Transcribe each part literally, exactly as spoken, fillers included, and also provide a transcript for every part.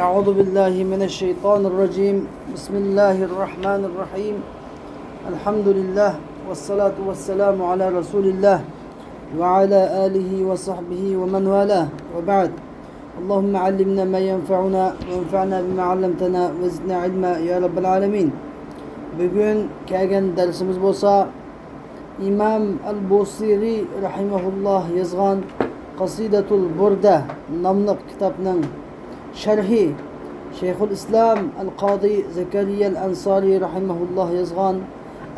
أعوذ بالله من الشيطان الرجيم. بسم الله الرحمن الرحيم. الحمد لله والصلاة والسلام على رسول الله وعلى آله وصحبه ومن والاه، وبعد. اللهم علمنا ما ينفعنا وانفعنا بما علمتنا وزدنا علما يا رب العالمين. بۈگۈن كەلگەن دەرسىمىز بولسا ئىمام ئەل بۇسىرى رەھىمەھۇللاھ يازغان قەسىدەتۇل بۇردە ناملىق كىتابنىڭ شەرھى، شەيخۇل ئىسلام ئەل قازى زەكەرىيە ئەل ئەنسارى رەھىمەھۇللاھ يازغان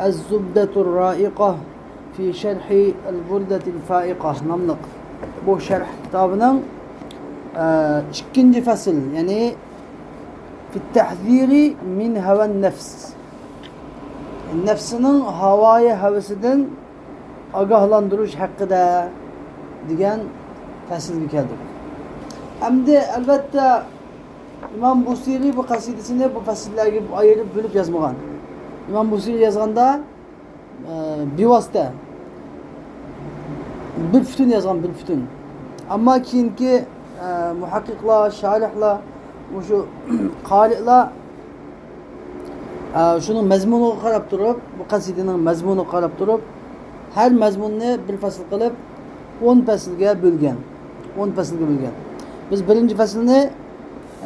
ئەز زۇبدەتۇر رائىقە في شرح البردة الفائقة ناملىق بۇ شەرھ كىتابىنىڭ، ئە، ئىككىنچى فەسىل، يەنى في التحذير من هوى النفس، نەپسىنىڭ ھاۋايى ھەۋىسىدىن ئاگاھلاندۇرۇش ھەققىدە دېگەن پەسىلگە كەلدۇق. ئەمدى ئەلۋەتتە ئىمام بۇسىرى بۇ قەسىدىسىنى بۇ پەسىللەرگە ئايرىپ بۆلۈپ يازمىغان. ئىمام بۇسىرى يازغاندا ئە، بىۋاسىتە، بىر پۈتۈن يازغان، بىر پۈتۈن. ئەمما كېيىنكى، ئە، مۇھەققىقلار، شارىھلار، مۇشۇ قارىئلار، ئە، شۇنىڭ مەزمۇنىغا قاراپ تۇرۇپ، بۇ قەسىدىنىڭ مەزمۇنىغا قاراپ تۇرۇپ، ھەر مەزمۇننى بىر پەسىل قىلىپ، ئون پەسىلگە بۆلگەن. ئون پەسىلگە بۆلگەن. بىز بىرىنچى پەسىلنى،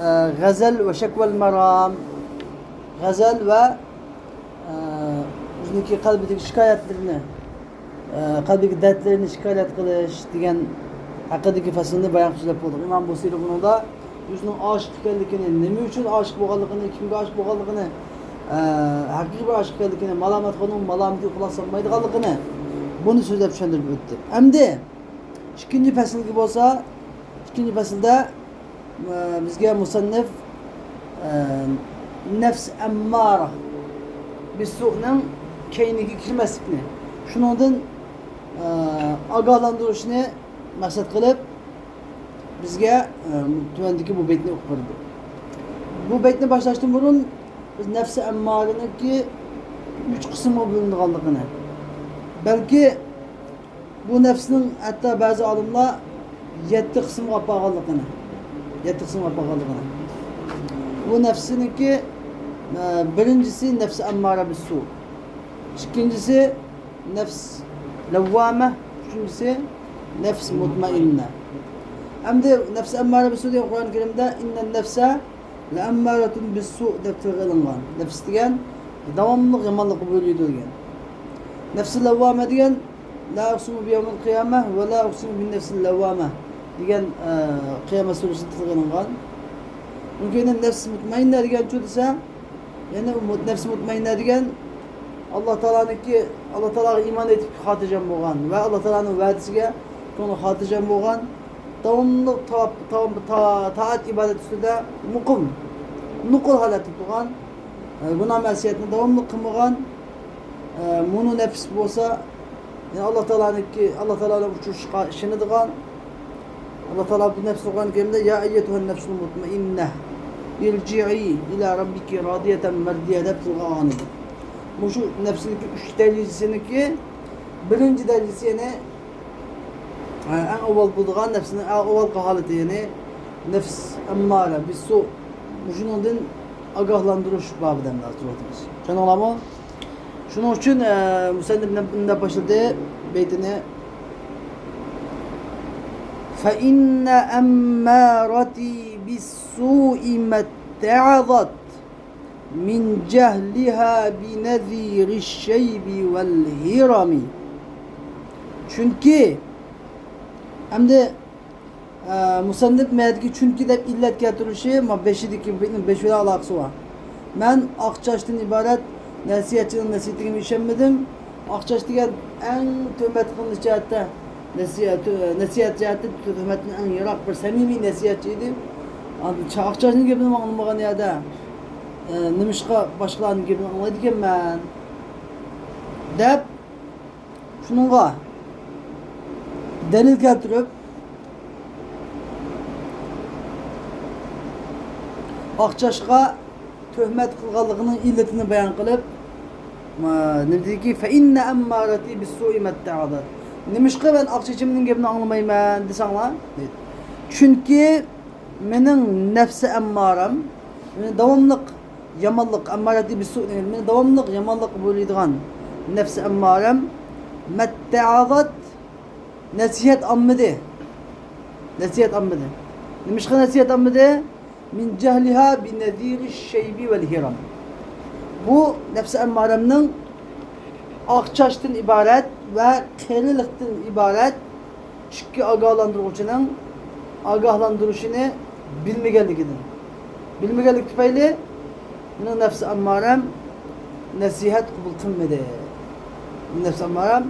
ئە، غەزەل ۋە شەكۋەل مەرام، غەزەل ۋە ئە، ئۆزىنىڭكى قەلبىدىكى شىكايەتلىرىنى، ئە، قەلبىدىكى دەردلىرىنى شىكايەت قىلىش دېگەن ھەققىدىكى پەسىلنى بايان سۆزلەپ بولدۇق. ئىمام بۇسىرى بۇنىڭدا ئۆزىنىڭ ئاشىق ئىكەنلىكىنى، نېمە ئۈچۈن ئاشىق بولغانلىقىنى، كىمگە ئاشىق بولغانلىقىنى، ئە، ھەقىقىي بىر ئاشىق ئىكەنلىكىنى، مالامەتخورنىڭ مالامىتىگە قۇلاق سالمايدىغانلىقىنى، بۇنى سۆزلەپ چۈشەندۈرۈپ ئۆتتى. ئەمدى ئىككىنچى پەسىلگە بولسا، ئىككىنچى پەسىلدە بىزگە مۇسەننىف، ئە، نەپس ئەممارە بىسسۇنىڭ كەينىگە كىرمەسلىكنى، شۇنىڭدىن، ئە، ئاگاھلاندۇرۇشنى مەقسەت قىلىپ، بىزگە، ئە، تۆۋەندىكى بۇ بەيتنى ئوقۇپ بەردى. بۇ بەيتنى باشلاشتىن بۇرۇن، بىز نەپسى ئەممارىنىڭكى ئۈچ قىسىمغا بۆلۈنىدىغانلىقىنى، بەلكى بۇ نەپسنىڭ ھەتتا بەزى ئالىملار يەتتە قىسىمغا ئاپارغانلىقىنى، يەتتە قىسىمغا ئاپارغانلىقىنى. بۇ نەپسنىڭكى، ئە، بىرىنچىسى نەپسى ئەممارە بىسسۇ، ئىككىنچىسى نەپس لەۋۋامە، ئۈچىنچىسى نەپس مۇتمەئىننە. ئەمدى نەپس ئەممارە بىسسۇ دېگەن قۇرئان كەرىمدە ئىننەن نەفسە لەئەممارەتۇن بىسسۇ دەپ تىلغا ئېلىنغان. نەپس دېگەن داۋاملىق يامانلىققا بۇيرۇيدۇ دېگەن. نەپسى لەۋۋامە دېگەن، لا ئۇقسىمۇ بىيەۋمىل قىيامە ۋە لا ئۇقسىمۇ بىننەفسىل لەۋۋامە دېگەن، ئە، قىيامەت سۈرىسىدە تىلغا ئېلىنغان. ئۇنىڭ كەينىدىن نەپس مۇتمەئىننە دېگەنچۇ دېسە، يەنى ئۇ مۇت-، نەپس مۇتمەئىننە دېگەن ئاللا تائالانىڭكى، ئاللا تائالاغا ئىمان ئېيتىپ خاتىرجەم بولغان ۋە ئاللا تائالانىڭ ۋەدىسىگە كۆڭلى خاتىرجەم بولغان، داۋاملىق تا-، تا-، تا-، تائەت ئىبادەت ئۈستىدە مۇقىم، نوقۇل ھالەتتە تۇرغان، ئە، گۇناھ مەسىيەتنى داۋاملىق قىلمىغان، ئە، مۇنۇ نەپس بولسا، يەنى ئاللا تائالانىڭكى، ئاللا تائالا بىلەن ئۇچرىشىشقا ئىشىنىدىغان، ئاللا تائالا بۇ نەپسنى قۇرئان كەرىمدە يا ئەييەتۇھەن نەپسۇل مۇتمەئىننە ئىرجىئى ئىلا رەببىكى رادىيەتەن مەردىيە دەپ تىلغا ئالغان ئىدى. مۇشۇ نەپسنىڭكى ئۈچ دەرىجىسىنىڭكى بىرىنچى دەرىجىسى، يەنى، ئە، ئەڭ ئاۋۋال بولىدىغان نەپسنىڭ ئەڭ ئاۋۋالقى ھالىتى، يەنى نەپس ئەممارە بىسسۇ، مۇشۇنىڭدىن ئاگاھلاندۇرۇش بابىدا ھازىر تۇرۇۋاتىمىز. چۈشەندىڭلارمۇ؟ شۇنىڭ ئۈچۈن، ئە، مۇسەننىپ مۇنداق باشلىدى بەيتىنى. فَإِنَّ أَمَّارَتِي بِالسُّوءِ مَا اتَّعَظَتْ مِنْ جَهْلِهَا بِنَذِيرِ الشَّيْبِ وَالْهِرَمِ. چۈنكى، ئەمدى ئە، مۇسەننىپ مەدىكى چۈنكى دەپ ئىللەت كەلتۈرۈشى، ما بېشىدىكى بېتنىڭ بېشى بىلەن ئالاقىسى بار. مەن ئاق چاچتىن ئىبارەت نەسىھەتچىنىڭ نەسىھىتىگە ئىشەنمىدىم. ئاق چاچ دېگەن ئەڭ تۆھمەت قىلىنىش جەھەتتە، نەسىھەت، نەسىھەت جەھەتتە تۆھمەتتىن ئەڭ يىراق بىر سەمىمىي نەسىھەتچى ئىدى. ئاق چاچنىڭ گېپىنىمۇ ئاڭلىمىغان يەردە، ئە، نېمىشقا باشقىلارنىڭ گېپىنى ئاڭلايدىكەنمەن؟ دەپ، شۇنىڭغا دەلىل كەلتۈرۈپ، ئاق چاچقا تۆھمەت قىلغانلىقىنىڭ ئىللىتىنى بايان قىلىپ، ما-، نېمە دېدىكى، فَإِنَّ أَمَّارَتِي بِالسُّوءِ مَا اتَّعَظَتْ. نېمىشقا مەن ئاق چاچىمنىڭ گېپىنى ئاڭلىمايمەن دېسەڭلار، دەيدۇ. چۈنكى مېنىڭ نەپسى ئەممارەم، مېنى داۋاملىق يامانلىق، ئەممارەتى بىسسۇ، مېنى داۋاملىق يامانلىققا بۇيرۇيدىغان نەپسى ئەممارەم، مەتتەئازەت، نەسىھەت ئالمىدى. نەسىھەت ئالمىدى. نېمىشقا نەسىھەت ئالمىدى؟ مىن جەھلىھا بىنەزىرى شەيبى ۋەل ھىرام. بۇ نەپسى ئەممارەمنىڭ ئاق چاچتىن ئىبارەت ۋە قېرىلىقتىن ئىبارەت ئىككى ئاگاھلاندۇرغۇچىنىڭ ئاگاھلاندۇرۇشىنى بىلمىگەنلىكىدىن. بىلمىگەنلىك تۈپەيلى مېنىڭ نەپسى ئەممارەم نەسىھەت قوبۇل قىلمىدى. نەپسى ئەممارەم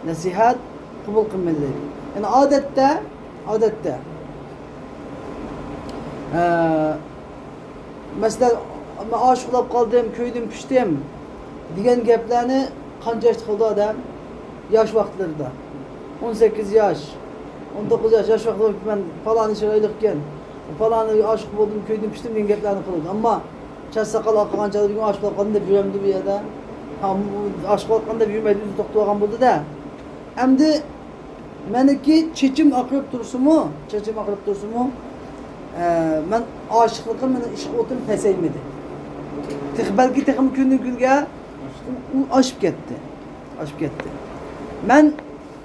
نەسىھەت قوبۇل قىلمىدى دەيدۇ. يەنى ئادەتتە، ئادەتتە، ئە، مەسىلەن، مەن ئاشىق بولۇپ قالدىم، كۆيدۈم، پىشتىم دېگەن گەپلەرنى قانچە ياشتا قىلىدۇ ئادەم؟ ياش ۋاقىتلىرىدا. ئون سەككىز ياش، ئون توققۇز ياش، ياش ۋاقىتلىرىدا مەن پالانى چىرايلىق ئىكەن، پالانى ئاشىق بولدۇم، كۆيدۈم، پىشتىم دېگەن گەپلەرنى قىلىدۇ. ئەمما چاچ ساقال ئاققانچە بۈگۈن ئاشىق بولۇپ قالدىم دەپ يۈرەمدۇ بۇ يەردە؟ ھا، ئاشىق بولۇپ قالدىم دەپ يۈرمەيدۇ، ئۆزى توختىۋالغان بولدى-دە. ئەمدى مېنىڭكى چېچىم ئاقىرىپ تۇرسىمۇ، چېچىم ئاقىرىپ تۇرسىمۇ، ئە، مەن ئاشىقلىقىم، مېنىڭ ئىشق ئوتۇم پەسەيمىدى. تېخى، بەلكى تېخىمۇ كۈندىن كۈنگە ئۇ، ئۇ ئاشىپ كەتتى. ئاشىپ كەتتى. مەن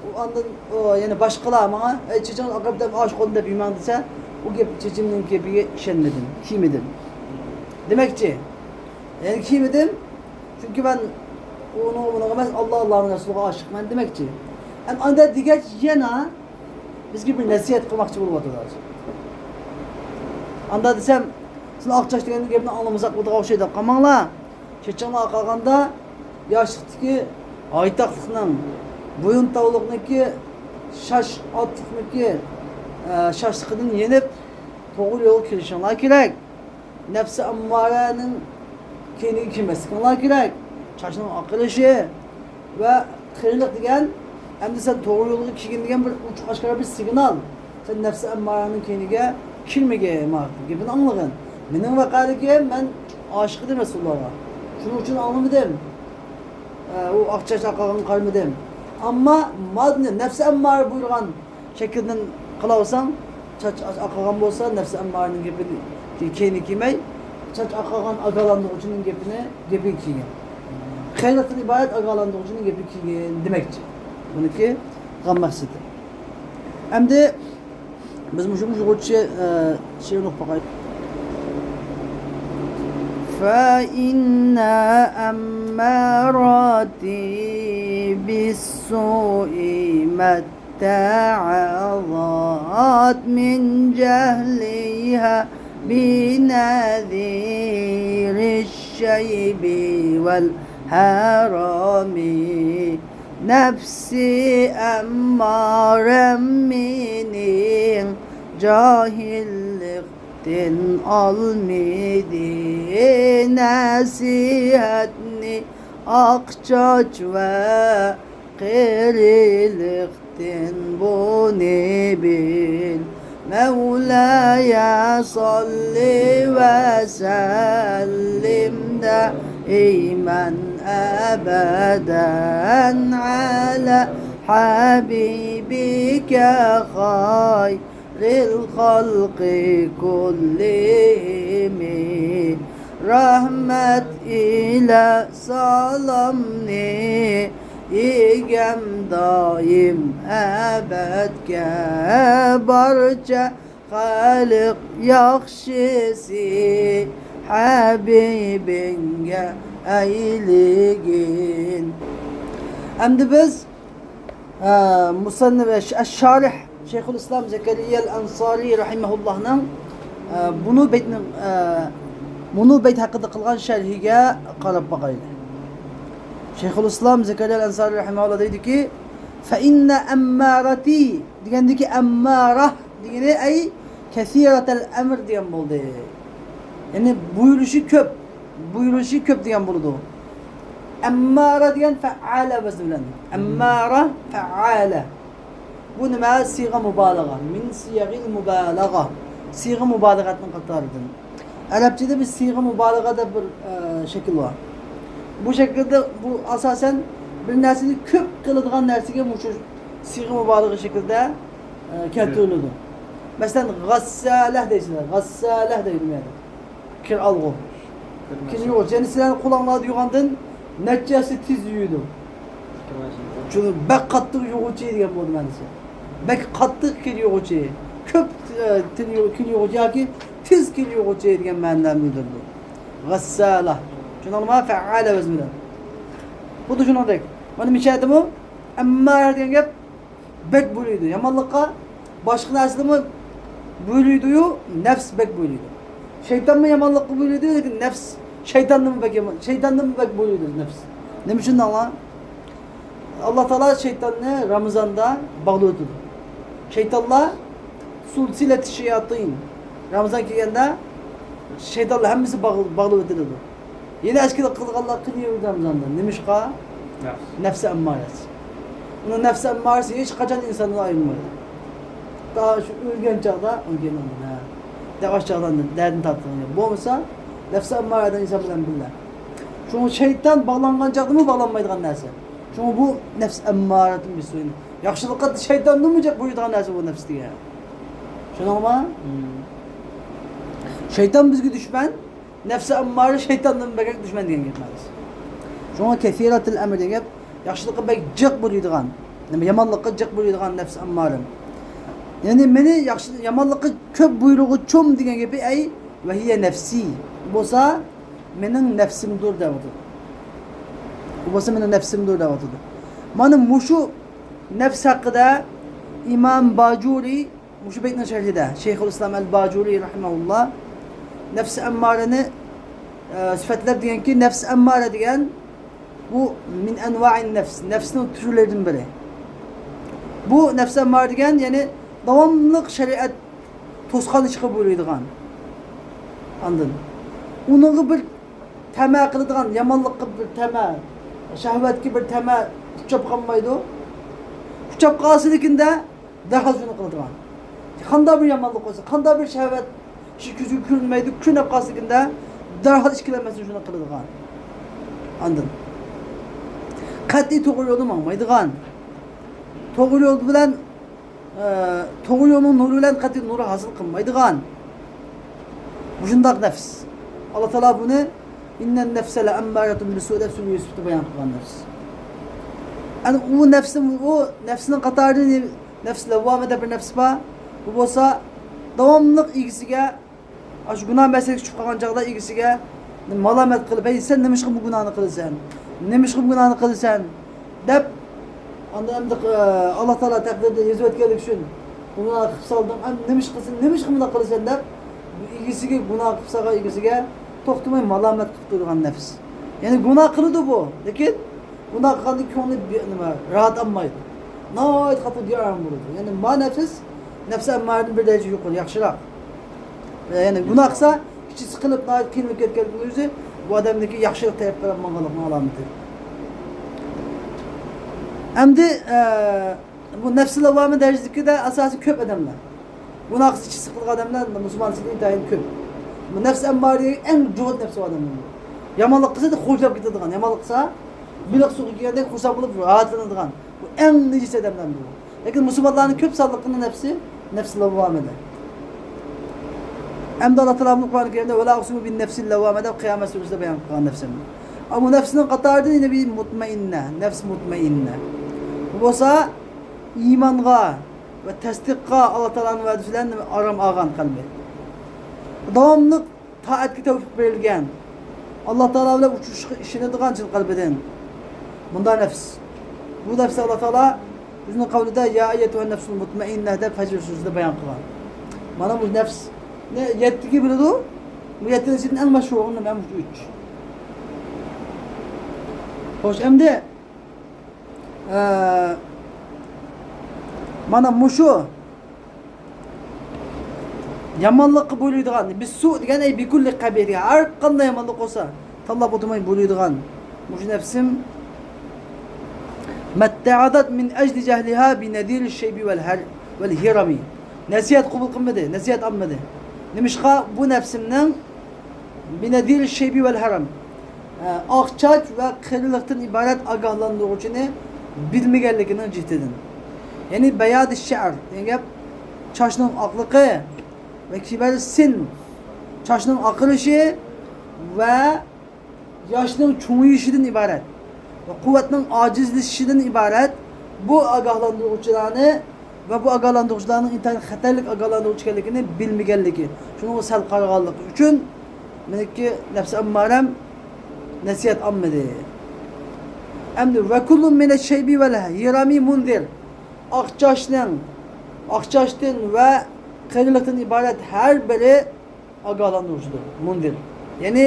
ئۇ ئاندىن، ئۇ يەنە باشقىلار ماڭا، «ئەي، چېچىڭ ئاقىرىپ دەپ ئاشىق بولدۇم» دەپ يۈرمەڭ دېسە، ئۇ گەپ چېچىمنىڭ گېپىگە ئىشەنمىدىم، كىيمىدىم. دېمەكچى، يەنى كىيمىدىم. چۈنكى مەن ئۇنىڭغا، بۇنىڭغا ئەمەس، ئاللا، ئاللانىڭ رەسۇلىغا ئاشىقمەن دېمەكچى. ئەم-، ئاندا دېگەچ يەنە بىزگە بىر نەسىھەت قىلماقچى بولۇۋاتىدۇ ھازىر. ئاندا دېسەم، سىلەر ئاق چاچ دېگەن گەپنى ئاڭلىمىساق بولىدىغان ئوخشايدۇ. قالماڭلار. چېچىڭلار ئاقارغاندا ياشلىقتىكى ھايتاقلىقنىڭ، بويۇنتاۋلىقنىڭكى، شاش ئاتلىقنىڭكى، ئە، شاشلىقىدىن يېنىپ، توغرا يولغا كىرىشىڭلار كېرەك. نەپسى ئەممارەنىڭ كەينىگە كىرمەسلىكىڭلار كېرەك. چاچنىڭ ئاقىرىشى ۋە قېرىلىق دېگەن، ئەمدى سەن توغرا يولغا كىرگىن دېگەن بىر ئوچۇق ئاشكارا بىر سىگنال. سەن نەپسى ئەممارەنىڭ كەينىگە كىرمىگىن، مانا، گېپىنى ئاڭلىغىن. مېنىڭ ۋەقەدىكى، مەن ئاشىق ئىدىم رەسۇلۇللاغا. شۇنىڭ ئۈچۈن ئاڭلىمىدىم. ئە، ئۇ ئاق چاچ ئاقارغانغا قارىمىدىم. ئەمما مادنى نەپسى ئەممارە بۇيرۇغان شەكىلدىن قىلىۋالساڭ، چاچ ئاقارغان بولسا، نەپسى ئەممارىنىڭ گېپىنى كەينىگە كىرمەي، چاچ ئاقارغان ئاگاھلاندۇرغۇچىنىڭ گېپىنى، گېپىگە كىرگىن. قېرىلىقتىن ئىبارەت ئاگاھلاندۇرغۇچىنىڭ گېپىگە كىرگىن دېمەكچى. بۇنىڭكى قىلغان مەقسىتى. ئەمدى بىز مۇشۇ ئۇيغۇرچە، ئە، شېئىرنى ئوقۇپ باقايلى. فإن أمارتي بالسوء ما اتعظت من جهلها بنذير الشيب والهرم. نەپسى ئەممارەم مېنىڭ جاھىللىقتىن ئالمىدى نەسىھەتنى، ئاق چاچ ۋە قېرىلىقتىن بۇنى بىل. مولاي صل وسلم دائما أبدا على حبيبك خير الخلق كلهم. رەھمەت ئىلە سالامنى يېگەم دائىم ئەبەدكە، بارچە خەلق ياخشىسى ھەبىبىڭگە ئەيلىگىن. ئەمدى بىز، ئە، مۇسەننىپ، ئەش-، ئەششارىھ شەيخۇل ئىسلام زەكەرىيەل ئەنسارىي رەھىمەھۇللاھنىڭ، ئە، بۇنۇ بەيتنىڭ، ئە، مۇنۇ بەيت ھەققىدە قىلغان شەرھىگە قاراپ باقايلى. شەيخۇل ئىسلام زەكەرىيەل ئەنسارىي رەھىمەھۇللاھ دەيدۇكى، فەئىننە ئەممارەتى دېگەندىكى ئەممارە دېگىنى ئەي كەسىرەتەل ئەمر دېگەن بولدى. يەنى بۇيرۇشى كۆپ، بۇيرۇشى كۆپ دېگەن بولىدۇ. ئەممارە دېگەن فەئالە ۋەزنى بىلەن. ئەممارە، فەئالە. بۇ نېمە؟ سىيغە مۇبالىغە. مىن سىيەغىل مۇبالىغە. سىيغە مۇبالىغەتنىڭ قاتارىدىن. ئەرەبچىدە بىر سىيغە مۇبالىغە دەپ بىر، ئە، شەكىل بار. بۇ شەكىلدە، بۇ ئاساسەن بىر نەرسىنى كۆپ قىلىدىغان نەرسىگە مۇشۇ سىيغە مۇبالىغە شەكلىدە، ئە، كەلتۈرۈلىدۇ. مەسىلەن، غەسسالەھ دەيسىلەر. غەسسالەھ دەيدۇ مەن. كىر ئالغۇ. كىر يۇغۇچ. يەنى سىلەرنىڭ قولۇڭلاردا يۇغاندىن نەچچە ھەسسە تېز يۇيىدۇ. چۈنكى بەك قاتتىق يۇغۇچى دېگەن بولدى مەنىسى. بەك قاتتىق كىر يۇغۇچى. كۆپ، ئە، تىل يۇ-، كىر يۇغۇچى ياكى تېز كىر يۇغۇچى دېگەن مەنىلەرنى بىلدۈرىدۇ. غەسسالەھ. چۈشەندىڭلارمۇ؟ فەئالە ۋەزنى بىلەن. خۇددى شۇنىڭدەك. مانا مىشەدىمۇ ئەممارە دېگەن گەپ بەك بۇيرۇيدۇ. يامانلىققا باشقا نەرسىلەرمۇ بۇيرۇيدۇ-يۇ، نەپس بەك بۇيرۇيدۇ. شەيتانمۇ يامانلىققا بۇيرۇيدۇ، لېكىن نەپس شەيتاندىنمۇ بەك يامان، شەيتاندىنمۇ بەك بۇيرۇيدۇ نەپس. نېمە ئۈچۈن دەڭلار؟ ئاللا تائالا شەيتاننى رامىزاندا باغلىۋېتىدۇ. شەيتانلار سۇلسىلەتى شەياتىن. رامىزان كەلگەندە شەيتانلار ھەممىسى باغ-، باغلىۋېتىلىدۇ. يەنە ئەسكىلىك قىلغانلار قىلىۋېرىدۇ رامىزاندا. نېمىشقا؟ نەپس. نەپسى ئەممارەسى. ئۇنىڭ نەپسى ئەممارىسى ھېچقاچان ئىنساندىن ئايرىلمايدۇ. تا شۇ ئۆلگەن چاغدا، ئۇنىڭ كېيىن ئاندىن، ھە، دەۋاش چاغدا ئاندىن دەردىنى تارتىدىغان گەپ. بولمىسا، نەپسى ئەممارە ئادەم ئىنسان بىلەن بىللە. شۇڭا شەيتان باغلانغان چاغدىمۇ باغلانمايدىغان نەرسە. شۇڭا بۇ نەپس ئەممارەتۇن بىسسۇئىنى. ياخشىلىققا شەيتاندىنمۇ جىق بۇيرۇيدىغان نەرسە بۇ نەپس دېگەن. شۇنىڭما؟ شەيتان بىزگە دۈشمەن، نەپسى ئەممارە شەيتاندىن بەكرەك دۈشمەن دېگەن گەپ مەنىسى. شۇڭا كەسىرەتىل ئەمر دېگەن گەپ، ياخشىلىققا بەك جىق بۇيرۇيدىغان، نېمە، يامانلىققا جىق بۇيرۇيدىغان نەپسى ئەممارە. يەنى مېنى ياخشى، يامانلىققا كۆپ بۇيرۇغۇچۇم دېگەن گېپى، ئەي، ۋەھىيە نەپسى. بولسا، مېنىڭ نەپسىمدۇر دەۋاتىدۇ. بۇ بولسا مېنىڭ نەپسىمدۇر دەۋاتىدۇ. مانا مۇشۇ نەپس ھەققىدە ئىمام باجۇرى مۇشۇ بەيتنىڭ شەرھىدە شەيخۇل ئىسلام ئەل باجۇرى رەھىمەھۇللا نەپسى ئەممارىنى، ئە، سۈپەتلەپ دېگەنكى، نەپسى ئەممارە دېگەن بۇ مىن ئەنۋائىن نەفس، نەپسنىڭ تۈرلىرىدىن بىرى. بۇ نەپسى ئەممارە دېگەن، يەنى داۋاملىق شەرىئەت توسقان ئىشقا بۇيرۇيدىغان. ئاندىن ئۇنىڭغا بىر تەمە قىلىدىغان، يامانلىققا بىر تەمە، شەھۋەتكە بىر تەمە ئۇچراپ قالمايدۇ. ئۇچراپ قالسا لېكىندە دەرھال شۇنى قىلىدىغان. قانداق بىر يامانلىق بولسا، قانداق بىر شەھۋەت ئىشى كۆزگە كۆرۈنمەيدۇ، كۆرۈنۈپ قالسا لېكىندە دەرھال ئىككىلەنمەستىن شۇنى قىلىدىغان. ئاندىن قەتئىي توغرا يولدا ماڭمايدىغان. توغرا يول بىلەن ئە، توغرا يولنىڭ نۇرى بىلەن قەتئىي نۇر ھاسىل قىلمايدىغان مۇشۇنداق نەپس. ئاللا تائالا بۇنى «ئىننەن نەفسە لەئەممارەتۇن بىسسۇ» دەپ سۈرە يۈسۈپتە بايان قىلغان نەپس. ئەنە ئۇ نەپسنىڭ، ئۇ نەپسنىڭ قاتارىدا نەپس لەۋۋامە دەپ بىر نەپس بار. بۇ بولسا داۋاملىق ئىگىسىگە ئاشۇ گۇناھ مەسىلىسىگە چۈشۈپ قالغان چاغدا ئىگىسىگە مالامەت قىلىپ، «ھەي، سەن نېمىشقا بۇ گۇناھنى قىلىسەن؟ نېمىشقا بۇ گۇناھنى قىلىسەن؟» دەپ، ئاندىن ئەمدى، ئە، ئاللا تائالا تەقدىردە يېزىۋەتكەنلىكى ئۈچۈن بۇ گۇناھنى قىلىپ سالدىڭ، ئەمدى نېمىشقا قىلىسەن، نېمىشقا بۇنداق قىلىسەن دەپ، بۇ ئىگىسىگە، گۇناھ قىلىپ سالغان ئىگىسىگە توختىماي مالامەت قىلىپ تۇرىدىغان نەپس. يەنى گۇناھ قىلىدۇ بۇ، لېكىن گۇناھ قىلغاندىن كۆڭلى بى-، نېمە، راھەت ئالمايدۇ. ناھايىتى قاتتىق دىيارەم بولىدۇ. يەنى ما نەپس، نەپسى ئەممارىدىن بىر دەرىجە يۇقىرى، ياخشىراق. يەنى گۇناھ قىلسا، ئىچى سىقىلىپ، ناھايىتى قىينىلىپ كەتكەنلىكىنىڭ ئۆزى بۇ ئادەمدىكى ياخشىلىق تەرەپكە قاراپ ماڭغانلىقنىڭ ئالامىتى. ئەمدى، ئە، بۇ نەپسى لەۋۋامە دەرىجىسىدىكىدە ئاساسىي كۆپ ئادەملەر. گۇناھ قىلسا ئىچى سىقىلغان ئادەملەر مۇسۇلمان ئىچىدە ئىنتايىن كۆپ. بۇ نەپسى ئەممارە ئەڭ جۇغۇت نەپسى ئادەملەر. يامانلىق قىلسا خوشلاپ كېتىدىغان، يامانلىق قىلسا بېلىق سۇغا كىرگەندەك خۇشال بولۇپ راھەتلىنىدىغان. بۇ ئەڭ نىجىس ئادەملەر بۇ. لېكىن مۇسۇلمانلارنىڭ كۆپ سانلىقىنىڭ نەپسى، نەپسى لەۋۋامە دە. ئەمدى ئاللا تائالا بۇنى قۇرئان كەرىمدە «ۋەلا ئۇقسىمۇ بىن نەفسىل لەۋۋامە» دەپ قىيامەت سۈرىسىدە بايان قىلغان نەپسىنى. ئەمما نەپسىنىڭ قاتارىدىن يەنە بىر مۇتمەئىننە، نەپس مۇتمەئىننە. بۇ بولسا ئىمانغا ۋە تەستىققا، ئاللا تائالانىڭ ۋەدىسى بىلەن ئارام ئالغان قەلبى. داۋاملىق تائەتكە تەۋپىق بېرىلگەن، ئاللا تائالا بىلەن ئۇچرىشىشقا ئىشىنىدىغان چىن قەلبىدىن. مۇنداق نەپس. بۇ نەپسنى ئاللا تائالا ئۆزىنىڭ قەۋلىدە «يا ئەييەتۇھەن نەفسۇل مۇتمەئىننە» دەپ پەجر سۈرىسىدە بايان قىلغان. مانا بۇ نەپس. نە-، يەتتىگە بۆلىدۇ. بۇ يەتتىنىڭ ئىچىدىن ئەڭ مەشھۇرى مەن مۇشۇ ئۈچ. خوش، ئەمدى، ئە، مانا مۇشۇ يامانلىققا بۇيرۇيدىغان، بىسسۇ دېگەن، ئەي بىكۇللى قەبىھ دېگەن، ھەر قانداق يامانلىق بولسا، تاللاپ ئولتۇرماي بۇيرۇيدىغان مۇشۇ نەپسىم. مەتتەئەدەت مىن ئەجلى جەھلىھا بىنەزىرى شەيبى ۋەل ھەر-، ۋەل ھىرەمى. نەسىھەت قوبۇل قىلمىدى، نەسىھەت ئالمىدى. نېمىشقا؟ بۇ نەپسىمنىڭ بىنەزىرى شەيبى ۋەل ھەرەم، ئە، ئاق چاچ ۋە قېرىلىقتىن ئىبارەت ئاگاھلاندۇرغۇچىنى بىلمىگەنلىكىنىڭ جىددىدىن. يەنى بەيادى شەئر دېگەن گەپ، چاچنىڭ ئاقلىقى ۋە كىبەر سىن، چاچنىڭ ئاقىرىشى ۋە ياشنىڭ چوڭىيىشىدىن ئىبارەت ۋە قۇۋۋەتنىڭ ئاجىزلىشىشىدىن ئىبارەت بۇ ئاگاھلاندۇرغۇچىلارنى ۋە بۇ ئاگاھلاندۇرغۇچىلارنىڭ ئىنتايىن خەتەرلىك ئاگاھلاندۇرغۇچى ئىكەنلىكىنى بىلمىگەنلىكى، شۇنىڭغا سەل قارىغانلىقى ئۈچۈن مېنىڭكى نەپسى ئاممارەم نەسىھەت ئالمىدى. ئەمدى ۋە كۇللۇن مىنەش شەيبى ۋەل ھىرامى مۇنزىر. ئاق چاچنىڭ، ئاق چاچتىن ۋە قېرىلىقتىن ئىبارەت ھەر بىرى ئاگاھلاندۇرغۇچىدۇر، مۇنزىر. يەنى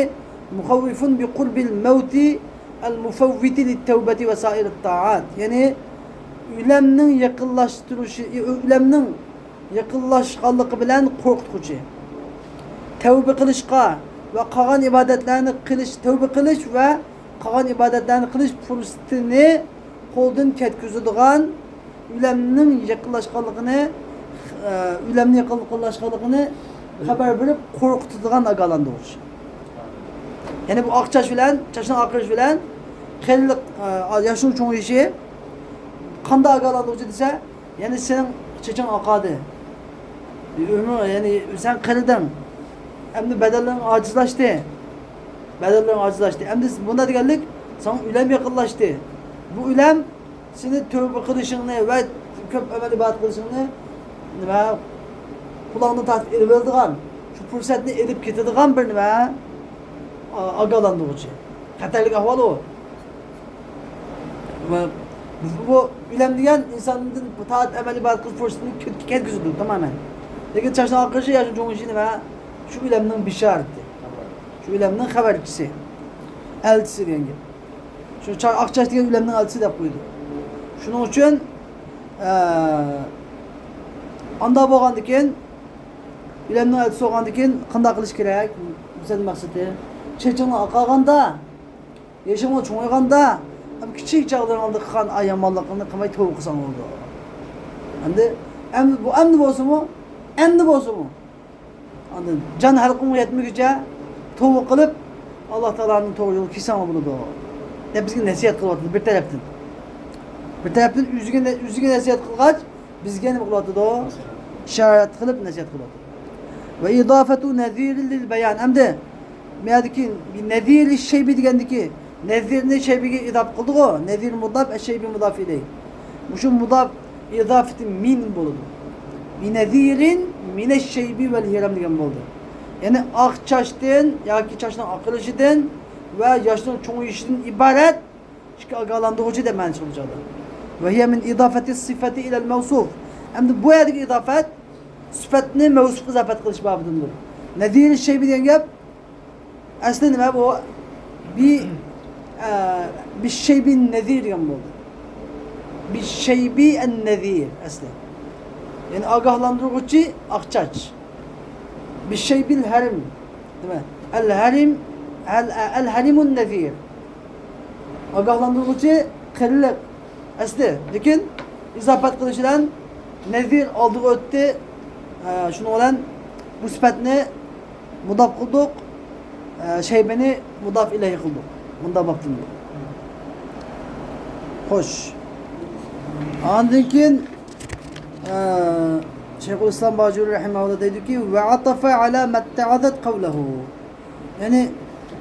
مۇخەۋۋىفۇن بى قۇربىل مەۋتى ئەل مۇفەۋۋىتى لىتتەۋبەتى ۋە سائىرىت تائات. يەنى ئۆلەمنىڭ يېقىنلاشتۇرۇشى، ئۆلەمنىڭ يېقىنلاشقانلىقى بىلەن قورقۇتقۇچى. تەۋبە قىلىشقا ۋە قالغان ئىبادەتلەرنى قىلىش، تەۋبە قىلىش ۋە قالغان ئىبادەتلەرنى قىلىش پۇرسىتىنى قولدىن كەتكۈزىدىغان، ئۆلەمنىڭ يېقىنلاشقانلىقىنى، ئە، ئۆلەمنىڭ يېقىنلاشقانلىقىنى خەۋەر بېرىپ قورقۇتىدىغان ئاگاھلاندۇرغۇچ. يەنى بۇ ئاق چاچ بىلەن، چاچنىڭ ئاقىرىشى بىلەن قېرىلىق، ئە، ياشنىڭ چوڭىيىشى قانداق ئاگاھلاندۇرغۇچى دېسە، يەنى سېنىڭ چېچىڭ ئاقاردى. ئۆمۈر، يەنى سەن قېرىدىڭ. ئەمدى بەدەنلىرىڭ ئاجىزلاشتى. بەدەنلىرىڭ ئاجىزلاشتى. ئەمدى بۇنداق دېگەنلىك، ساڭا ئۆلەم يېقىنلاشتى. بۇ ئۆلەم سېنى تۆۋە قىلىشىڭنى ۋە كۆپ ئەمەل ئىبادەت قىلىشىڭنى نېمە، قۇلاقنى تارتىپ ئېلىۋېلىدىغان، شۇ پۇرسەتنى ئېلىپ كېتىدىغان بىر نېمە، ئا-، ئاگاھلاندۇرغۇچى. خەتەرلىك ئەھۋال ئۇ. ۋە بۇ ئۆلەم دېگەن ئىنساندىن تائەت ئەمەل ئىبادەت قىلىش پۇرسىتىنى كەتكۈزىدۇ تامامەن. لېكىن چاچنىڭ ئاقىرىشى يا شۇ چوڭىيىشى نېمە؟ شۇ ئۆلەمنىڭ بېشارىتى. شۇ ئۆلەمنىڭ خەۋەرچىسى. ئەلچىسى دېگەن گەپ. شۇ چا-، ئاق چاچ دېگەن ئۆلەمنىڭ ئەلچىسى دەپ قويىدۇ. شۇنىڭ ئۈچۈن، ئە، ئاندا بولغاندىكىن، ئۆلەمنىڭ ئەلچىسى بولغاندىكىن قانداق قىلىش كېرەك؟ مەقسىتى، چېچىڭنى ئاقارغاندا، يېشىڭمۇ چوڭايغاندا، ئەمدى كىچىك چاغلىرىڭدا قىلغان ئا يامانلىقىڭنى قىلماي توۋا قىلساڭ بولىدۇ. ئەمدى، ئەمدى بۇ، ئەمدى بولسىمۇ، ئەمدى بولسىمۇ. ئاندىن جان ھەلقۇڭغا يەتمىگۈچە توۋا قىلىپ، ئاللا تائالانىڭ توغرا يولىغا كەلسەڭ بولىدۇ، دەپ بىزگە نەسىھەت قىلىۋاتىدۇ بىر تەرەپتىن. بىر تەرەپتىن ئۆزىگە، ئۆزىگە نەسىھەت قىلغاچ، بىزگە نېمە قىلىۋاتىدۇ؟ ئىشارەت قىلىپ نەسىھەت قىلىۋاتىدۇ. ۋە ئىزافەتۇ نەزىرى لىل بەيان. ئەمدى بۇ يەردىكى نەزىرى شەيبى دېگەندىكى نەزىرنى شەيبىگە ئىزافە قىلدىغۇ. نەزىر مۇداف، ئەششەيبى مۇداف ئىلەيھ. مۇشۇ مۇداف ئىزافىتى مىن بولىدۇ. بىنەزىرىن مىنەش شەيبى ۋەل ھىرام دېگەن بولدى. يەنى ئاق چاچتىن ياكى چاچنىڭ ئاقىرىشىدىن ۋە ياشنىڭ چوڭىيىشىدىن ئىبارەت ئىككى ئاگاھلاندۇرغۇچى دەپ مەنىسى بولىدۇ. ۋە ھىيە مىن ئىزافەتى سىفەتى ئىلەل مەۋسۇف. ئەمدى بۇ يەردىكى ئىزافەت سۈپەتنى مەۋسۇپقا ئىزافەت قىلىش بابىدىندۇر. نەزىرى شەيبى دېگەن گەپ ئەسلى نېمە بۇ؟ بى، ئە، بىششەيبى نەزىر دېگەن بولدى. بىششەيبى ئەن نەزىر ئەسلى. يەنى ئاگاھلاندۇرغۇچى ئاق چاچ. بىششەيبىل ھەرىم. نېمە؟ ئەل ھەرىم، ئەل، ئەل ھەرىمۇن نەزىر. ئاگاھلاندۇرغۇچى قېرىلىق ئەسلى، لېكىن ئىزاپەت قىلىش بىلەن نەزىر ئالدىغا ئۆتتى. ئە، شۇنىڭ بىلەن بۇ سۈپەتنى مۇداپ قىلدۇق، ئە، شەيبىنى مۇداپ ئىلەيھى قىلدۇق. مۇنداق بوپتۇ. خوش. ئاندىن كېيىن، ئە، شەيخۇل ئىسلام باجۇرى رەھىمەھۇللا دەيدۇكى، ۋە ئاتەفە ئەلا مەتتەئەزەت قەۋلەھۇ. يەنى،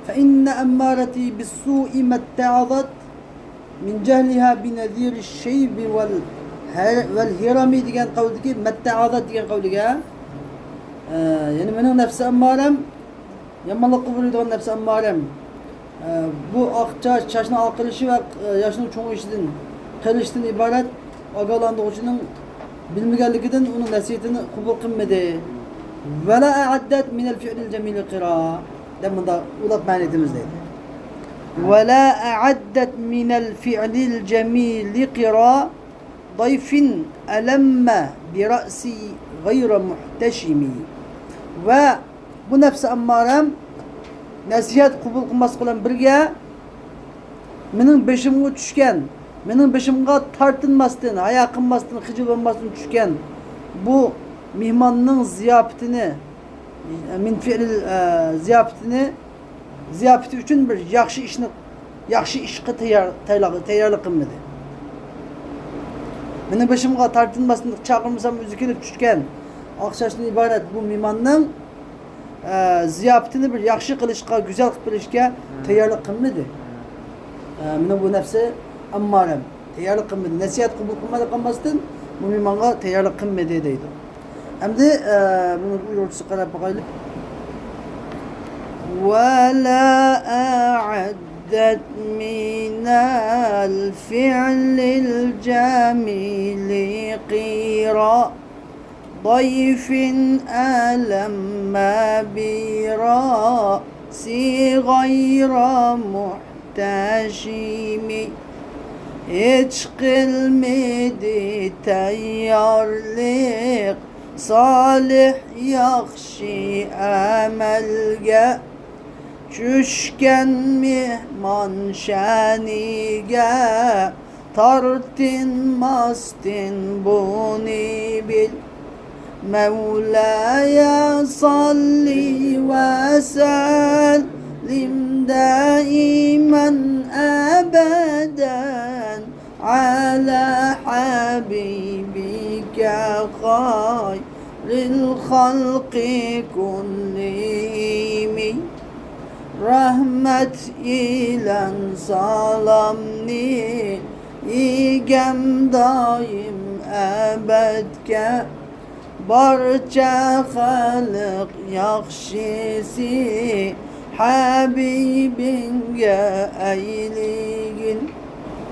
فە ئىننە ئەممارەتى بىسسۇئى مەتتەئەزەت مىن جەھلىھا بىنەزىرى شەيبى ۋەل ھەر-، ۋەل ھىرامى دېگەن قەۋلدىكى، مەتتەئەزەت دېگەن قەۋلىگە، ئە، يەنى مېنىڭ نەپسى ئەممارەم، يامانلىققا بۇيرۇيدىغان نەپسى ئەممارەم، ئە، بۇ ئاق چاچ، چاچنىڭ ئاقىرىشى ۋە، ئە، ياشنىڭ چوڭىيىشىدىن، قېرىشتىن ئىبارەت ئاگاھلاندۇرغۇچىنىڭ بىلمىگەنلىكىدىن ئۇنىڭ نەسىھىتىنى قوبۇل قىلمىدى. ۋەلا ئەئەددەت مىنەل فىئلىل جەمىلى قىرا. دەپ مۇنداق ئۇلاپ مەنىدىمىز دەيدۇ. ۋەلا ئەئەددەت مىنەل فىئلىل جەمىلى قىرا ضەيفىن ئەلەممە بىرەئسى غەيرە مۇھتەشىمى. ۋە بۇ نەپسى ئەممارەم نەسىھەت قوبۇل قىلماسلىق بىلەن بىرگە، مېنىڭ بېشىمغا چۈشكەن، مېنىڭ بېشىمغا تارتىنماستىن، ھايا قىلماستىن، خىجىل بولماستىن چۈشكەن بۇ مېھماننىڭ زىياپىتىنى، مىن فىئلىل، ئە، زىياپىتىنى، زىياپىتى ئۈچۈن بىر ياخشى ئىشنى، ياخشى ئىشقا تەييار، تەييارلىق، تەييارلىق قىلمىدى. مېنىڭ بېشىمغا تارتىنماستىن، چاقىرمىسام ئۆزى كېلىپ چۈشكەن، ئاق چاچتىن ئىبارەت بۇ مېھماننىڭ، ئە، زىياپىتىنى بىر ياخشى قىلىشقا، گۈزەل قىلىپ بېرىشكە تەييارلىق قىلمىدى. ئە، مېنىڭ بۇ نەپسى ئاممارەم تەييارلىق قىلمىدى. نەسىھەت قوبۇل قىلمايدىغان قىلماستىن، بۇ مېھمانغا تەييارلىق قىلمىدى دەيدۇ. ئەمدى، ئە، بۇنىڭ ئۇيغۇرچىسىغا قاراپ باقايلى. ولا أعدت من الفعل الجميل قيرا ضيف ألم برأسي غير محتشم. ھېچ قىلمىدى تەييارلىق سالىھ ياخشى ئەمەلگە. چۈشكەن مېھمان شەنىگە تارتىنماستىن بۇنى بىل. مولاي صل وسلم دائما أبدا على حبيبك خير الخلق كلهم. رەھمەت ئىلەن سالامنى يېگەم دائىم ئەبەدكە. بارچە خەلق ياخشىسى ھەبىبىڭگە ئەيلىگىن.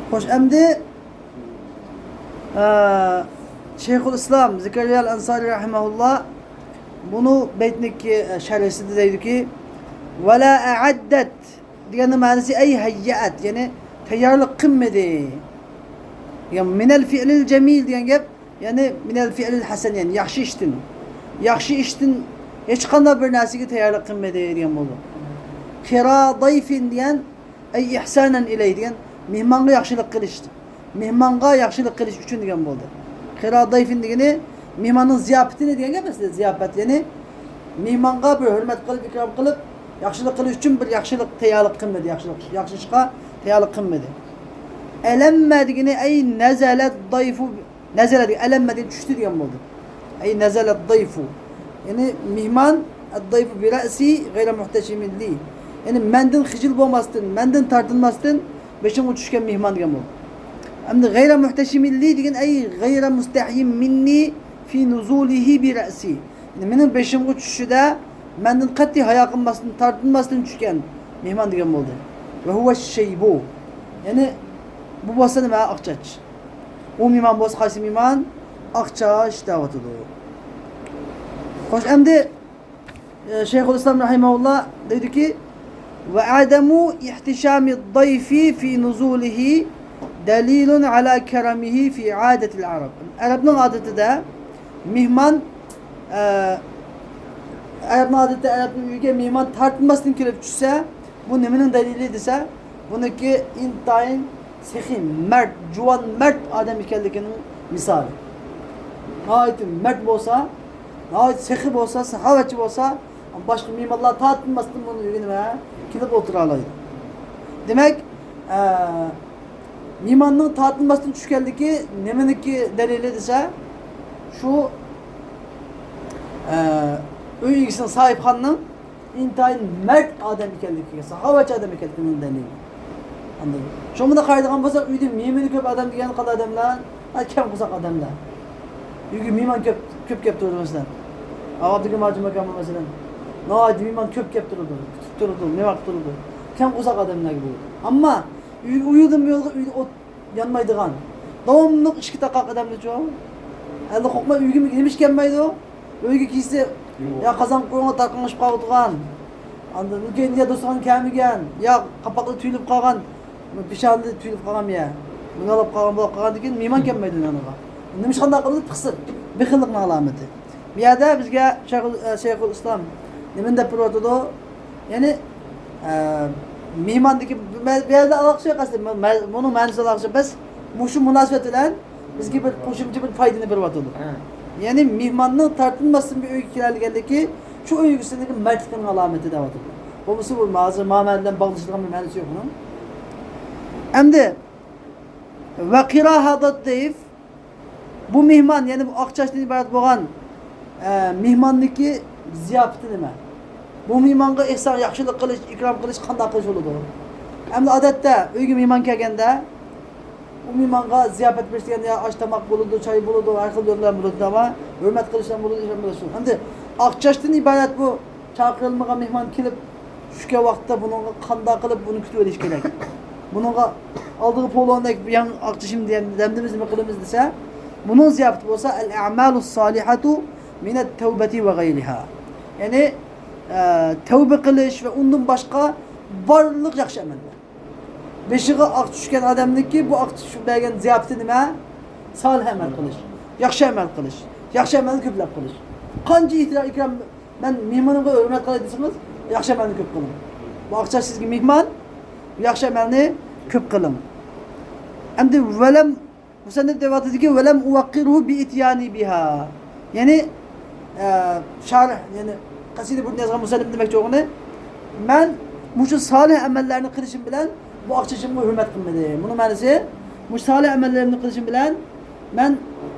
خوش، ئەمدى، ئە، شەيخۇل ئىسلام زەكەرىيا ئەل ئەنسارى رەھىمەھۇللا بۇنى بەيتنىڭكى، ئە، شەرھىسىدە دەيدۇكى، ۋەلا ئەئەددەت دېگەننىڭ مەنىسى ئەي ھەييەئەت، يەنى تەييارلىق قىلمىدى. يا مىنەل فىئلىل جەمىل دېگەن گەپ، يەنى مىنەل فىئلىل ھەسەن، يەنى ياخشى ئىشتىن. ياخشى ئىشتىن ھېچقانداق بىر نەرسىگە تەييارلىق قىلمىدى دېگەن بولىدۇ. قىرا ضيف دېگەن، ئەي ئىھسانەن ئىلەي دېگەن، مېھمانغا ياخشىلىق قىلىش. مېھمانغا ياخشىلىق قىلىش ئۈچۈن دېگەن بولدى. قىرا ضيف دېگىنى مېھماننىڭ زىياپىتىنى دېگەن گەپ ئەسلىدە، زىياپەت. يەنى مېھمانغا بىر ھۆرمەت قىلىپ، ئىكرام قىلىپ، ياخشىلىق قىلىش ئۈچۈن بىر ياخشىلىق تەييارلىق قىلمىدى، ياخشىلىق، ياخشى ئىشقا تەييارلىق قىلمىدى. ئەلەممە دېگىنى، ئەي نەزەلە ضيف، نەزەلە دېگەن ئەلەممە دېگەن چۈشتى دېگەن بولدى. ئەي نەزەلە ضيف. يەنى مېھمان، الضيف برأسي غير محتشم لي. يەنى مەندىن خىجىل بولماستىن، مەندىن تارتىنماستىن بېشىمغا چۈشكەن مېھمان دېگەن بولدى. ئەمدى غير محتشم لي دېگەن، ئەي غير مستحي مني في نزوله برأسي. يەنى مېنىڭ بېشىمغا چۈشۈشىدە مەندىن قەتئىي ھايا قىلماستىن، تارتىنماستىن چۈشكەن مېھمان دېگەن بولدى. وهو الشيب. يەنى بۇ بولسا نېمە؟ ئاق چاچ. ئۇ مېھمان بولسا قايسى مېھمان؟ ئاق چاچ دەۋاتىدۇ. خوش، ئەمدى، ئە، شەيخۇل ئىسلام رەھىمەھۇللا دەيدۇكى، وعدم احتشام الضيف في نزوله دليل على كرمه في عادة العرب. ئەرەبنىڭ ئادىتىدە مېھمان، ئە، ئەرەبنىڭ ئادىتىدە ئەرەبنىڭ ئۆيىگە مېھمان تارتىنماستىن كېلىپ چۈشسە، بۇ نېمىنىڭ دەلىلى دېسە، بۇنىڭكى ئىنتايىن سېخىي، مەرد، جۇۋان، مەرد ئادەم ئىكەنلىكىنىڭ مىسالى. ناھايىتى مەرد بولسا، ناھايىتى سېخىي بولسا، ساخاۋەتچى بولسا، باشقا مېھمانلار تارتىنماستىن بۇنىڭ ئۆيىگە نېمە، كېلىپ ئولتۇرالايدۇ. دېمەك، ئە، مېھماننىڭ تارتىنماستىن چۈشكەنلىكى نېمىنىڭكى دەلىلى دېسە، شۇ، ئە، ئۆي ئىگىسىنىڭ، ساھىبخاننىڭ ئىنتايىن مەرد ئادەم ئىكەنلىكىگە، ساخاۋەتچى ئادەم ئىكەنلىكىنىڭ دەلىلى. ئاندىن شۇ مۇنداق قارايدىغان بولساق، ئۆيدە مېھمىنى كۆپ ئادەم دېگەن قانداق ئادەملەر؟ ھە، كەم قورساق ئادەملەر. ئۆيگە مېھمان كۆپ، كۆپ كەپ تۇرىدۇ، مەسىلەن. ئابدۇكېرىم ھاجىم ئاكاممۇ، مەسىلەن، ناھايىتى مېھمان كۆپ كەپ تۇرىدۇ، كۈتۈپ تۇرىدۇ، نېمە قىلىپ تۇرىدۇ. كەم قورساق ئادەملەرگە بولىدۇ. ئەمما ئۆي-، ئۇيۇلدىن بۇيۇلغا ئۆيدە ئوت يانمايدىغان، داۋاملىق ئىشىكى تاقاق ئادەملەرچۇ؟ ئەلدە قورقماي ئۆيگە نېمە ئىش كەلمەيدۇ؟ ئۆيگە كەلسە، يا قازان قويۇڭغا تارقىڭلىشىپ قالىدىغان. ئاندىن كېيىن يا دوستىخان كەلمىگەن، يا قاپاقلىرى تۈيۈلۈپ قالغان، پېشانىلىرى تۈيۈلۈپ قالغان يا مۇنالاپ قالغان بولۇپ قالغاندىن كېيىن مېھمان كەلمەيدۇ يېنىغا. نېمە ئىش قانداق قىلىدۇ؟ پىخسىق، بېخىللىقنىڭ ئالامىتى. بۇ يەردە بىزگە شەيخۇل، شەيخۇل ئىسلام نېمىنى دەپ بېرىۋاتىدۇ؟ يەنى، ئە، مېھماندىكى بۇ مە-، بۇ يەردە ئالاقىسى يوق ئەسلى. مە-، مە-، بۇنىڭ مەنىسى ئالاقىسى يوق. بەس، مۇشۇ مۇناسىۋەت بىلەن بىزگە بىر قوشۇمچە بىر پايدىنى بېرىۋاتىدۇ. ھە. يەنى مېھماننىڭ تارتىنماستىن بىر ئۆيگە كېلەلىگەنلىكى شۇ ئۆي ئىگىسىنىڭكى مەردلىكىنىڭ ئالامىتى دەۋاتىدۇ. بولمىسا بۇ ھازىر مانا بىلەن باغلىشىدىغان بىر مەنىسى يوق بۇنىڭ. ئەمدى، ۋە قىراھەتۇ ضيف، بۇ مېھمان، يەنى بۇ ئاق چاچتىن ئىبارەت بولغان ئە، مېھماننىڭكى زىياپىتى نېمە؟ بۇ مېھمانغا ئېھسان، ياخشىلىق قىلىش، ئىكرام قىلىش قانداق قىلىش بولىدۇ؟ ئەمدى ئادەتتە ئۆيگە مېھمان كەلگەندە، ئۇ مېھمانغا زىياپەت بېرىش دېگەندە يا ئاش تاماق بولىدۇ، چاي بولىدۇ، ھەر خىل يوللار بولىدۇ، ئەمما ھۆرمەت قىلىش بىلەن بولىدۇ، ئىكرام قىلىش بىلەن. ئەمدى ئاق چاچتىن ئىبارەت بۇ چاقىرىلمىغان مېھمان كېلىپ چۈشكەن ۋاقىتتا بۇنىڭغا قانداق قىلىپ بۇنى كۈتۈۋېلىش كېرەك؟ بۇنىڭغا ئالدىغا پولۇندەك يېڭى ئاق چاچنى دەمدىمىز، نېمە قىلىمىز دېسە، بۇنىڭ زىياپىتى بولسا، الأعمال الصالحة من التوبة وغيرها. يەنى، ئە، تەۋبە قىلىش ۋە ئۇندىن باشقا بارلىق ياخشى ئەمەللەر. بېشىغا ئاق چۈشكەن ئادەمنىڭكى بۇ ئاق چۈشۈپ بەرگەن زىياپىتى نېمە؟ سالىھ ئەمەل قىلىش، ياخشى ئەمەل قىلىش، ياخشى ئەمەلنى كۆپلەپ قىلىش. قانچە ئېھتىرام، ئىكرام، مەن مېھمىنىمغا ھۆرمەت قىلاي دېسىڭىز، ياخشى ئەمەلنى كۆپ قىلىڭ. بۇ ئاق چاچ سىزگە مېھمان، ياخشى ئەمەلنى كۆپ قىلىڭ. ئەمدى ۋەلەم مۇسەننىپ دەۋاتىدۇكى، ۋەلەم ئۇۋەققىرھۇ بىئىتيانى بىھا. يەنى، ئە، شارىھ، يەنى قەسىدە بۇرۇتنى يازغان مۇسەننىپ دېمەكچى بولغىنى، مەن مۇشۇ سالىھ ئەمەللەرنى قىلىشىم بىلەن بۇ ئاق چاچىمغا ھۆرمەت قىلمىدىم. بۇنىڭ مەنىسى، مۇشۇ سالىھ ئەمەللىرىمنى قىلىشىم بىلەن مەن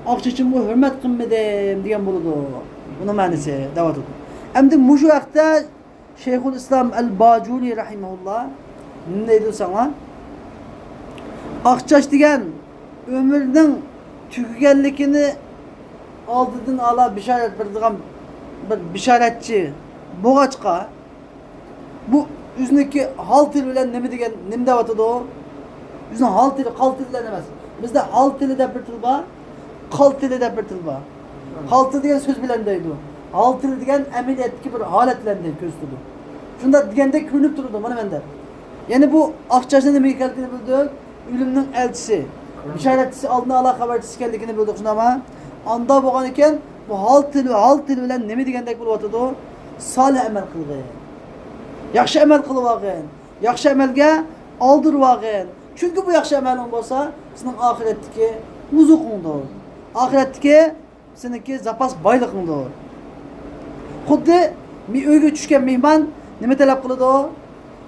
ئاق چاچىمغا ھۆرمەت قىلمىدىم دېگەن بولىدۇ. بۇنىڭ مەنىسى دەۋاتىدۇ. ئەمدى مۇشۇ ھەقتە شەيخۇل ئىسلام ئەل باجۇرى رەھىمەھۇللا نېمە دەيدۇ دېسەڭلار؟ ئاق چاچ دېگەن ئۆمرىنىڭ تۈگىگەنلىكىنى ئالدىدىن ئالا بېشارەت بېرىدىغان بىر بېشارەتچى بولغاچقا، بۇ ئۆزىنىڭكى ھال تىلى بىلەن نېمە دېگەن، نېمە دەۋاتىدۇ؟ ئۆزىنىڭ ھال تىلى، قال تىلى بىلەن ئەمەس. بىزدە ھال تىلى دەپ بىر تىل بار، قال تىلى دەپ بىر تىل بار. قال تىلى دېگەن سۆز بىلەن دەيدۇ. ھال تىلى دېگەن ئەمەلىيەتتىكى بىر ھالەت بىلەن دەي-، كۆرسىتىدۇ. شۇنداق دېگەندەك كۆرۈنۈپ تۇرىدۇ، مانا مەن دەپ. يەنى بۇ ئاق چاچنى نېمىگە كەلگىنى بىلدۇق؟ ئۆلۈمنىڭ ئەلچىسى، بېشارەتچىسى، ئالدىن ئالا خەۋەرچىسى ئىكەنلىكىنى بىلدۇق، شۇنداقمۇ؟ ئاندا بولغان ئىكەن، بۇ ھال تىلى، ھال تىلى بىلەن نېمە دېگەندەك بولۇۋاتىدۇ؟ سالىھ ئەمەل قىلغىن. ياخشى ئەمەل قىلىۋالغىن. ياخشى ئەمەلگە ئالدۇرۇۋالغىن. چۈنكى بۇ ياخشى ئەمەلىڭ بولسا، سېنىڭ ئاخىرەتتىكى ئوزۇقۇڭدۇر. ئاخىرەتتىكى سېنىڭكى زاپاس بايلىقىڭدۇر. خۇددى مې-، ئۆيگە چۈشكەن مېھمان نېمە تەلەپ قىلىدۇ؟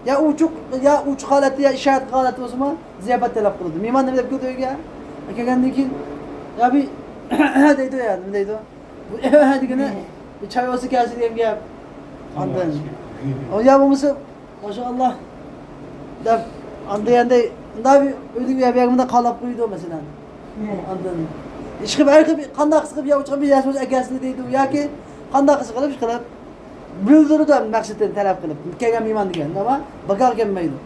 يا ئوچۇق، يا ئوچۇق ھالەتتە، يا ئىشارەت قىلغان ھالەتتە بولسىمۇ، زىياپەت تەلەپ قىلىدۇ. مېھمان نېمە دەپ كېلىدۇ ئۆيگە؟ كەلگەندىن كېيىن، يا بىر دەيدۇ، يا نېمە دەيدۇ؟ بۇ دېگىنى، بىر چاي بولسا كەلسە دېگەن گەپ. ئاندىن، ئۇ يا بولمىسا، ماشائاللا دەپ، ئاندىن يەنە مۇنداق بىر ئۆيدىكى بىر يەرگە مۇنداق قالاپ قويىدۇ، مەسىلەن. ئاندىن ئىشقىلىپ، ھەر خىل قانداق قىلسا قىلىپ، يا ئۇچقا بىر يەسمىز ئەكەلسىن دەيدۇ، ياكى قانداق قىلسا قىلىپ، ئىشقىلىپ بىلدۈرىدۇ مەقسىتىنى تەلەپ قىلىپ، كەلگەن مېھمان دېگەن، ئەمما بىكارغا كەلمەيدۇ.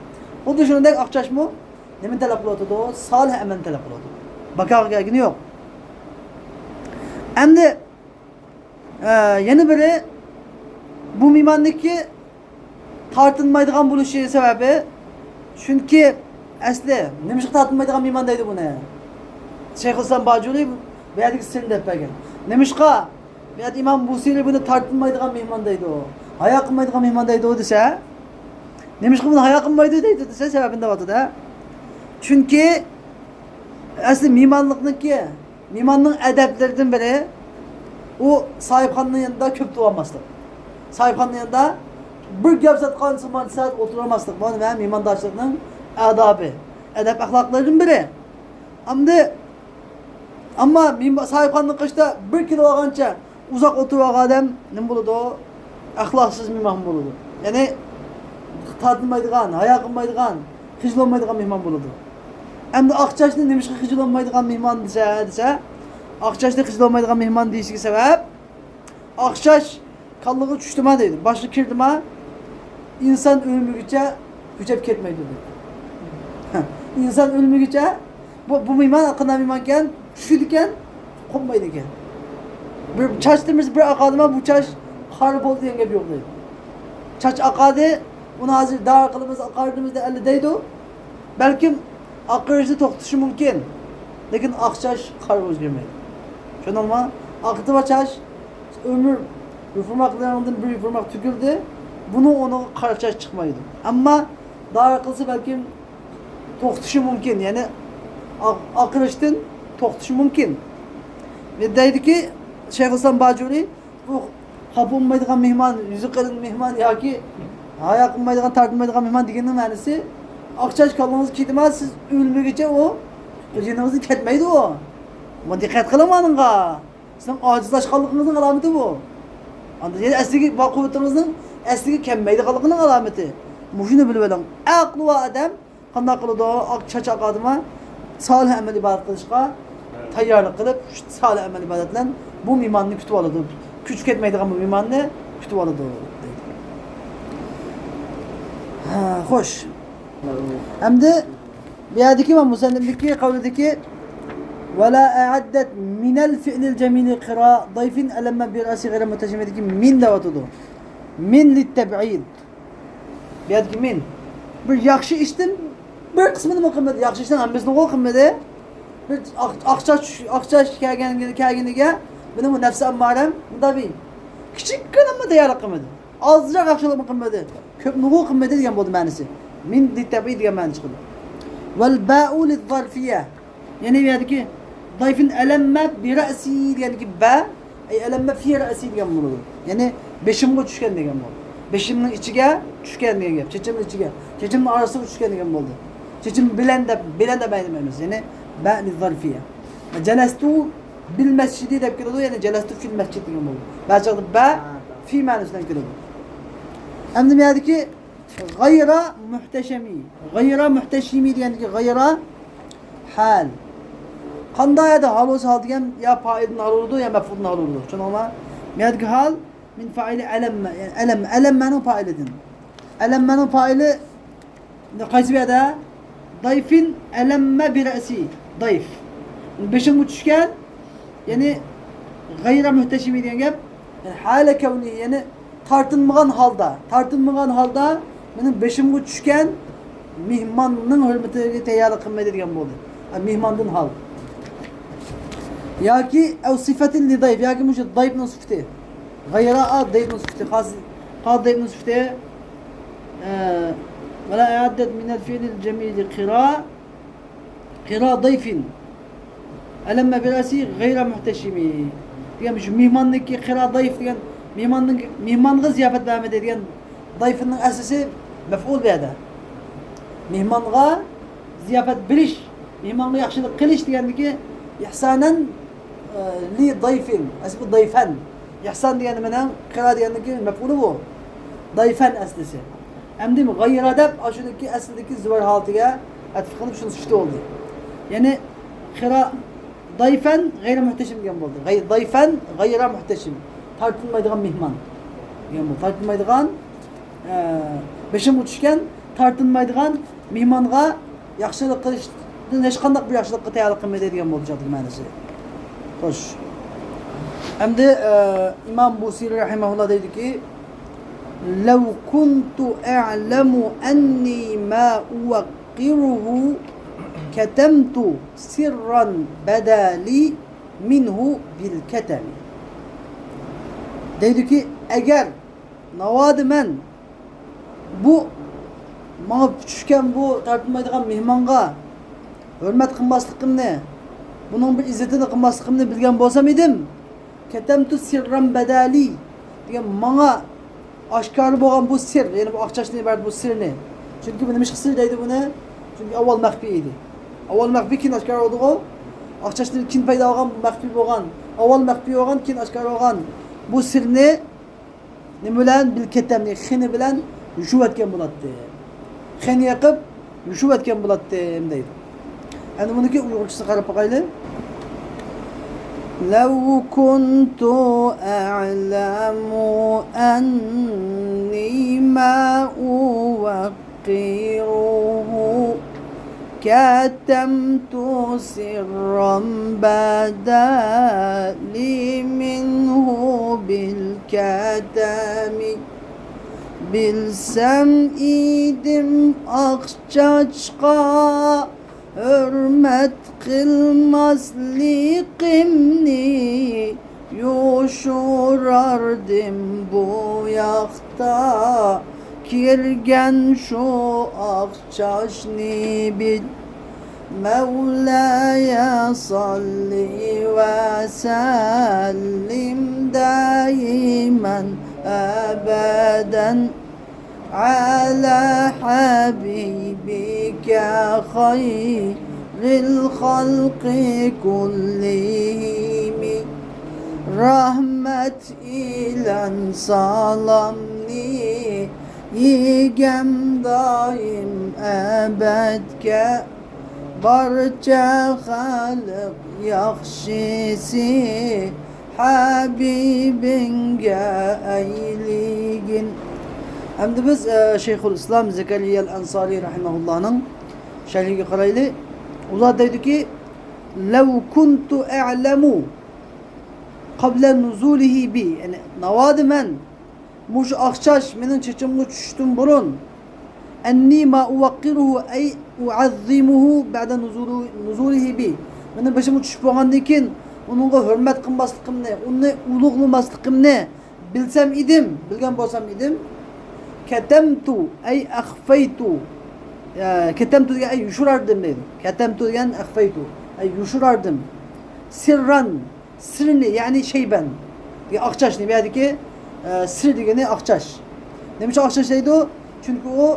خۇددى شۇنىڭدەك ئاق چاچمۇ نېمىنى تەلەپ قىلىۋاتىدۇ؟ سالىھ ئەمەلنى تەلەپ قىلىۋاتىدۇ. بىكارغا كەلگىنى يوق. ئەمدى، ئە، يەنە بىرى، بۇ مېھماننىڭكى تارتىنمايدىغان بولۇشى سەۋەبى، چۈنكى ئەسلى نېمىشقا تارتىنمايدىغان مېھمان دەيدۇ بۇنى؟ شەيخۇلئىسلام باجۇرى بۇ يەردىكى سىرنى دەپ بەرگەن. نېمىشقا بۇ يەردە ئىمام بۇسىرى بۇنى تارتىنمايدىغان مېھمان دەيدۇ، ھايا قىلمايدىغان مېھمان دەيدۇ دېسە، نېمىشقا بۇنى ھايا قىلمايدۇ دەيدۇ دېسە، سەۋەبىنى دەۋاتىدۇ. چۈنكى ئەسلى مېھمانلىقنىڭكى مېھماننىڭ ئەدەپلىرىدىن بىرى، ئۇ ساھىبخانىنىڭ يېنىدا كۆپ تۇرالماسلىق. ساھىبخانىنىڭ يېنىدا بىر گەپ زات قىلغانسېرى سائەت ئولتۇرالماسلىق. بۇ نېمە؟ مېھمانداشلىقنىڭ ئادابى، ئەدەپ ئەخلاقلىرىدىن بىرى. ئەمدى، ئەمما مېھما-، ساھىبخانىنىڭ قېشىدا بىر كېلىۋالغانچە ئۇزاق ئولتۇرۇۋالغان ئادەم نېمە بولىدۇ؟ ئەخلاقسىز مېھمان بولىدۇ. يەنى تارتىنمايدىغان، ھايا قىلمايدىغان، خىجىل بولمايدىغان مېھمان بولىدۇ. ئەمدى ئاق چاچنى نېمىشقا خىجىل بولمايدىغان مېھمان دېسە، دېسە، ئاق چاچنى خىجىل بولمايدىغان مېھمان دېيىشىگە سەۋەب، ئاق چاچ كاللىغا چۈشتىما دەيدۇ، باشقا كىردىما، ئىنسان ئۆلمىگۈچە كۆچەپ كەتمەيدۇ دەيدۇ. ئىنسان ئۆلمىگۈچە، بۇ، بۇ مېھمان قانداق مېھمانكەن، چۈشىدىكەن، قوپمايدىكەن. بىر چاچ تېمىرسا بىر ئاقادىما، بۇ چاچ قارا بولدى دېگەن گەپ يوق دەيدۇ. چاچ ئاقادى، ئۇنى ھازىر دارا قىلىمىز، ئاقارتىمىز دەپ ئەللە دەيدۇ. بەلكىم ئاقىرىشى توختىشى مۇمكىن، لېكىن ئاق چاچ قارا ئۆزگەرمەيدۇ. چۈشەندىڭمۇ؟ ئاقىدىما چاچ، ئۆمۈر يوپۇرماقلىرىڭدىن بىر يوپۇرماق تۆكۈلدى، بۇنىڭ ئورنىغا قارا چاچ چىقمايدۇ. ئەمما دارا قىلسا بەلكىم توختىشى مۇمكىن، يەنى ئاق-، ئاقىرىشتىن توختىشى مۇمكىن. ۋە دەيدۇكى، شەيخۇلئىسلام باجۇرى، بۇ خاپا بولمايدىغان مېھمان، يۈزى قېلىن مېھمان ياكى ھايا قىلمايدىغان، تارتىنمايدىغان مېھمان دېگەننىڭ مەنىسى، ئاق چاچ كاللىڭىزغا كىيدىما، سىز ئۆلمىگۈچە ئۇ جېنىڭىزدىن كەتمەيدۇ ئۇ. ئۇمۇ دىققەت قىلىڭ ئانىڭغا. سىزنىڭ ئاجىزلاشقانلىقىڭىزنىڭ ئالامىتى بۇ. ئاندىن يەنە ئەسلىگە، بار قۇۋۋىتىڭىزنىڭ ئەسلىگە كەلمەيدىغانلىقىنىڭ ئالامىتى. مۇشۇنى بىلىۋېلىڭ. ئەقلى بار ئادەم قانداق قىلىدۇ؟ ئاق چاچ ئاق ئادىمى سالىھ ئەمەل ئىبادەت قىلىشقا تەييارلىق قىلىپ، شۇ سالىھ ئەمەل ئىبادەت بىلەن بۇ مېھماننى كۈتۈۋالىدۇ. كۆچۈپ كەتمەيدىغان بۇ مېھماننى كۈتۈۋالىدۇ، دەيدۇ. ھە، خوش. ئەمدى بۇ يەردىكى مۇسەننىپنىڭكى قەۋلىدىكى، ولا أعدت من الفعل الجميل قراء ضيف ألم برأسه غير محتشم دىكى مىن دەۋاتىدۇ. مىن للتبعيض. بۇ يەردىكى مىن. بىر ياخشى ئىشتىن بىر قىسمىنىمۇ قىلمىدى. ياخشى ئىشنىڭ ھەممىسىنىغۇ قىلمىدى. بىر ئاق-، ئاقچا چۈش-، ئاقچا كەلگەن، كەلگىنىگە مېنىڭ بۇ نەپسى ئاممارەم مۇنداق بىر كىچىككىنىمۇ تەييارلىق قىلمىدى. ئازراق ياخشىلىقمۇ قىلمىدى، كۆپنىغۇ قىلمىدى دېگەن بولدى مەنىسى. مىن للتبعيض دېگەن مەنە چىقىدۇ. والباء للظرفية. يەنى بۇ يەردىكى ضيف ألم برأسه دېگەندىكى با، أي ألم في رأسي دېگەن بولىدۇ. يەنى بېشىمغا چۈشكەن دېگەن بولىدۇ. بېشىمنىڭ ئىچىگە چۈشكەن دېگەن گەپ. چېچىمنىڭ ئىچىگە، چېچىمنىڭ ئارىسىغا چۈشكەن دېگەن بولىدۇ. چېچىم بىلەن دەپ، بىلەن دەپ ئەيلىمەيمىز. يەنى باء للظرفية. جلست بالمسجد دەپ كېلىدۇ، يەنى جلست في المسجد دېگەن بولىدۇ. بەزى چاغدا باء في مەنىسى بىلەن كېلىدۇ. ئەمدى بۇ يەردىكى غەيرە مۇھتەشىمى. غەيرە مۇھتەشىمى دېگەندىكى غەيرە ھال. قانداق يەردە ھال بولسا ھال دېگەن يا پائىلدىن ھال بولىدۇ، يا مەپئۇلدىن ھال بولىدۇ. شۇنىڭغا بۇ يەردىكى ھال من فاعل ألم، يەنى ألم، ألمنىڭ پائىلىدىن. ألمنىڭ پائىلى قايسى بۇ يەردە؟ ضيف ألم برأسه. ضيف. بېشىمغا چۈشكەن، يەنى غەيرە مۇھتەشىمى دېگەن گەپ. يەنى ھالە كەۋنى، يەنى تارتىنمىغان ھالدا، تارتىنمىغان ھالدا مېنىڭ بېشىمغا چۈشكەن مېھماننىڭ ھۆرمىتىگە تەييارلىق قىلمىدى دېگەن بولدى. ھە، مېھماندىن ھال. ياكى أو صفة لضيف، ياكى مۇشۇ ضيفنىڭ سۈپىتى. غەيرە ضيفنىڭ سۈپىتى، خاس، خاس ضيفنىڭ سۈپىتى. ئە، ولا أعدت من الفعل الجميل قراء، قراء ضيف ألم برأسه غير محتشم دېگەن، شۇ مېھماننىڭكى، قراء ضيف دېگەن مېھماننىڭ، مېھمانغا زىياپەت بەرمىدى دېگەن ضيفنىڭ ئەسلىسى مەپئۇل بۇ يەردە. مېھمانغا زىياپەت بېرىش، مېھمانغا ياخشىلىق قىلىش دېگەندىكى إحسانا، ئە، لضيف. ئەسلى بۇ ضيفا. ئىھسان دېگەن نېمىنىڭ؟ قىرا دېگەننىڭكى مەپئۇلى بۇ. ضيفا ئەسلىسى. ئەمدى غەيرە دەپ، ئاشۇنىڭكى ئەسلىدىكى زۇۋەر ھالىتىگە ئەتىپ قىلىپ، شۇنى سۈپىتى بولدى. يەنى قىرا، ضيفا غير محتشم دېگەن بولدى. غەي-، ضيفا غير محتشم. تارتىنمايدىغان مېھمان دېگەن بولدى. تارتىنمايدىغان، ئە، بېشىمغا چۈشكەن تارتىنمايدىغان مېھمانغا ياخشىلىق قىلىشتىن ھېچقانداق بىر ياخشىلىققا تەييارلىق قىلمىدى دېگەن بولىدۇ، مەنىسى. خوش. ئەمدى، ئە، ئىمام بۇسىرى رەھىمەھۇللا دەيدۇكى، لو كنت أعلم أني ما أوقره كتمت سرا بدا لي منه بالكتم. دەيدۇكى، ئەگەر ناۋادا مەن بۇ ماڭا چۈشكەن بۇ تارتىنمايدىغان مېھمانغا ھۆرمەت قىلماسلىقىمنى، بۇنىڭ بىر ئىززىتىنى قىلماسلىقىمنى بىلگەن بولسام ئىدىم، كەتەمتۇ سىررەن بەدەلى دېگەن ماڭا ئاشكارا بولغان بۇ سىر، يەنى بۇ ئاق چاچنى ئىبارەت بۇ سىرنى. چۈنكى بۇ نېمىشقا سىر دەيدۇ بۇنى؟ چۈنكى ئاۋۋال مەخپىي ئىدى. ئاۋۋال مەخپىي، كېيىن ئاشكارا بولدىغۇ. ئاق چاچنى كېيىن پەيدا بولغان، مەخپىي بولغان، ئاۋۋال مەخپىي بولغان، كېيىن ئاشكارا بولغان بۇ سىرنى نېمە بىلەن؟ بىل كەتەمنى، خېنى بىلەن يوشۇۋەتكەن بولاتتى. خېنى يېقىپ يوشۇۋەتكەن بولاتتىم دەيدۇ. ئەمدى بۇنىڭكى ئۇيغۇرچىسىغا قاراپ باقايلى. لو كنت أعلم أني ما أوقره كتمت سرا بدا لي منه بالكتم. بىلسەم ئىدىم ئاق چاچقا ھۆرمەت قىلماسلىقىمنى، يوشۇراردىم بۇ ياقتا كىرگەن شۇ ئاق چاچنى بىل. مولاي صل وسلم دائما أبدا على حبيبك خير الخلق كلهم. رەھمەت ئىلەن سالامنى يېگەم دائىم ئەبەدكە، بارچە خەلق ياخشىسى ھەبىبىڭگە ئەيلىگىن. ئەمدى بىز، ئە، شەيخۇل ئىسلام زەكەرىيەل ئەنسارى رەھىمەھۇللانىڭ شەرھىگە قارايلى. ئۇلار دەيدۇكى، لەۋ كۇنتۇ ئەلەمۇ قەبلە نۇزۇلىھى بى، يەنى ناۋادا مەن مۇشۇ ئاقچاش مېنىڭ چېچىمغا چۈشۈشتىن بۇرۇن، ئەننى ما ئۇۋەققىرۇھۇ ئەي ئۇئەززىمۇھۇ بەئدە نۇزۇلىھى بى، مېنىڭ بېشىمغا چۈشۈپ بولغاندىن كېيىن ئۇنىڭغا ھۆرمەت قىلماسلىقىمنى، ئۇنى ئۇلۇغلىماسلىقىمنى بىلسەم ئىدىم، بىلگەن بولسام ئىدىم، كەتەمتۇ ئەي ئەخفەيتۇ، ئە، كەتەمتۇ دېگەن ئەي يوشۇراردىم دەيدۇ. كەتەمتۇ دېگەن ئەخفەيتۇ ئەي يوشۇراردىم. سىرران، سىرنى، يەنى شەيبەن دېگەن ئاقچاشنى، بۇ يەردىكى، ئە، سىر دېگىنى ئاقچاش. نېمە ئۈچۈن ئاقچاش دەيدۇ؟ چۈنكى ئۇ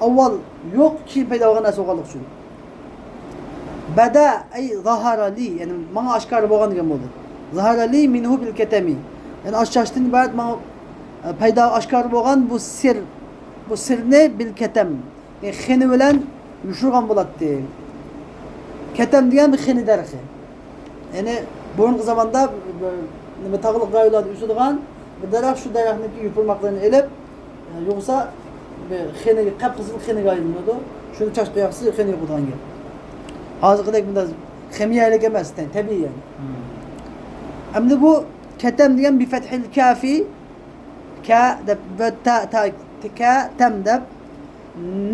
ئاۋۋال يوق، كېيىن پەيدا بولغان نەرسە بولغانلىقى ئۈچۈن. بەدە ئەي زاھارە لى، يەنى ماڭا ئاشكارا بولغان دېگەن بولدى. زاھارە لى مىنھۇ بىل كەتەمى. يەنى ئاشۇ چاچتىن ئىبارەت ماڭا، ئە، پەيدا ئاشكارا بولغان بۇ سىر، بۇ سىرنى بىل كەتەم، يەنى خېنى بىلەن يوشۇرغان بولاتتى. كەتەم دېگەن بىر خېنى دەرىخى. يەنى بۇرۇنقى زاماندا بىر، نېمە، تاغلىق رايونلاردا ئۆسىدىغان بىر دەرەخ، شۇ دەرەخنىڭكى يوپۇرماقلىرىنى ئېلىپ، يوغىسا بىر خېنىگە، قىپقىزىل خېنىگە ئايلىنىدۇ. شۇنى چاچقا ياقسا خېنە يوقىدىغان گەپ. ھازىرقىدەك بۇنداق خىمىيەلىك ئەمەس، تە-، تەبىئىي يەنى. ئەمدى بۇ كەتەم دېگەن بىفەتھىل كافى، كە دەپ، ۋە تا، تا، كە تەم دەپ،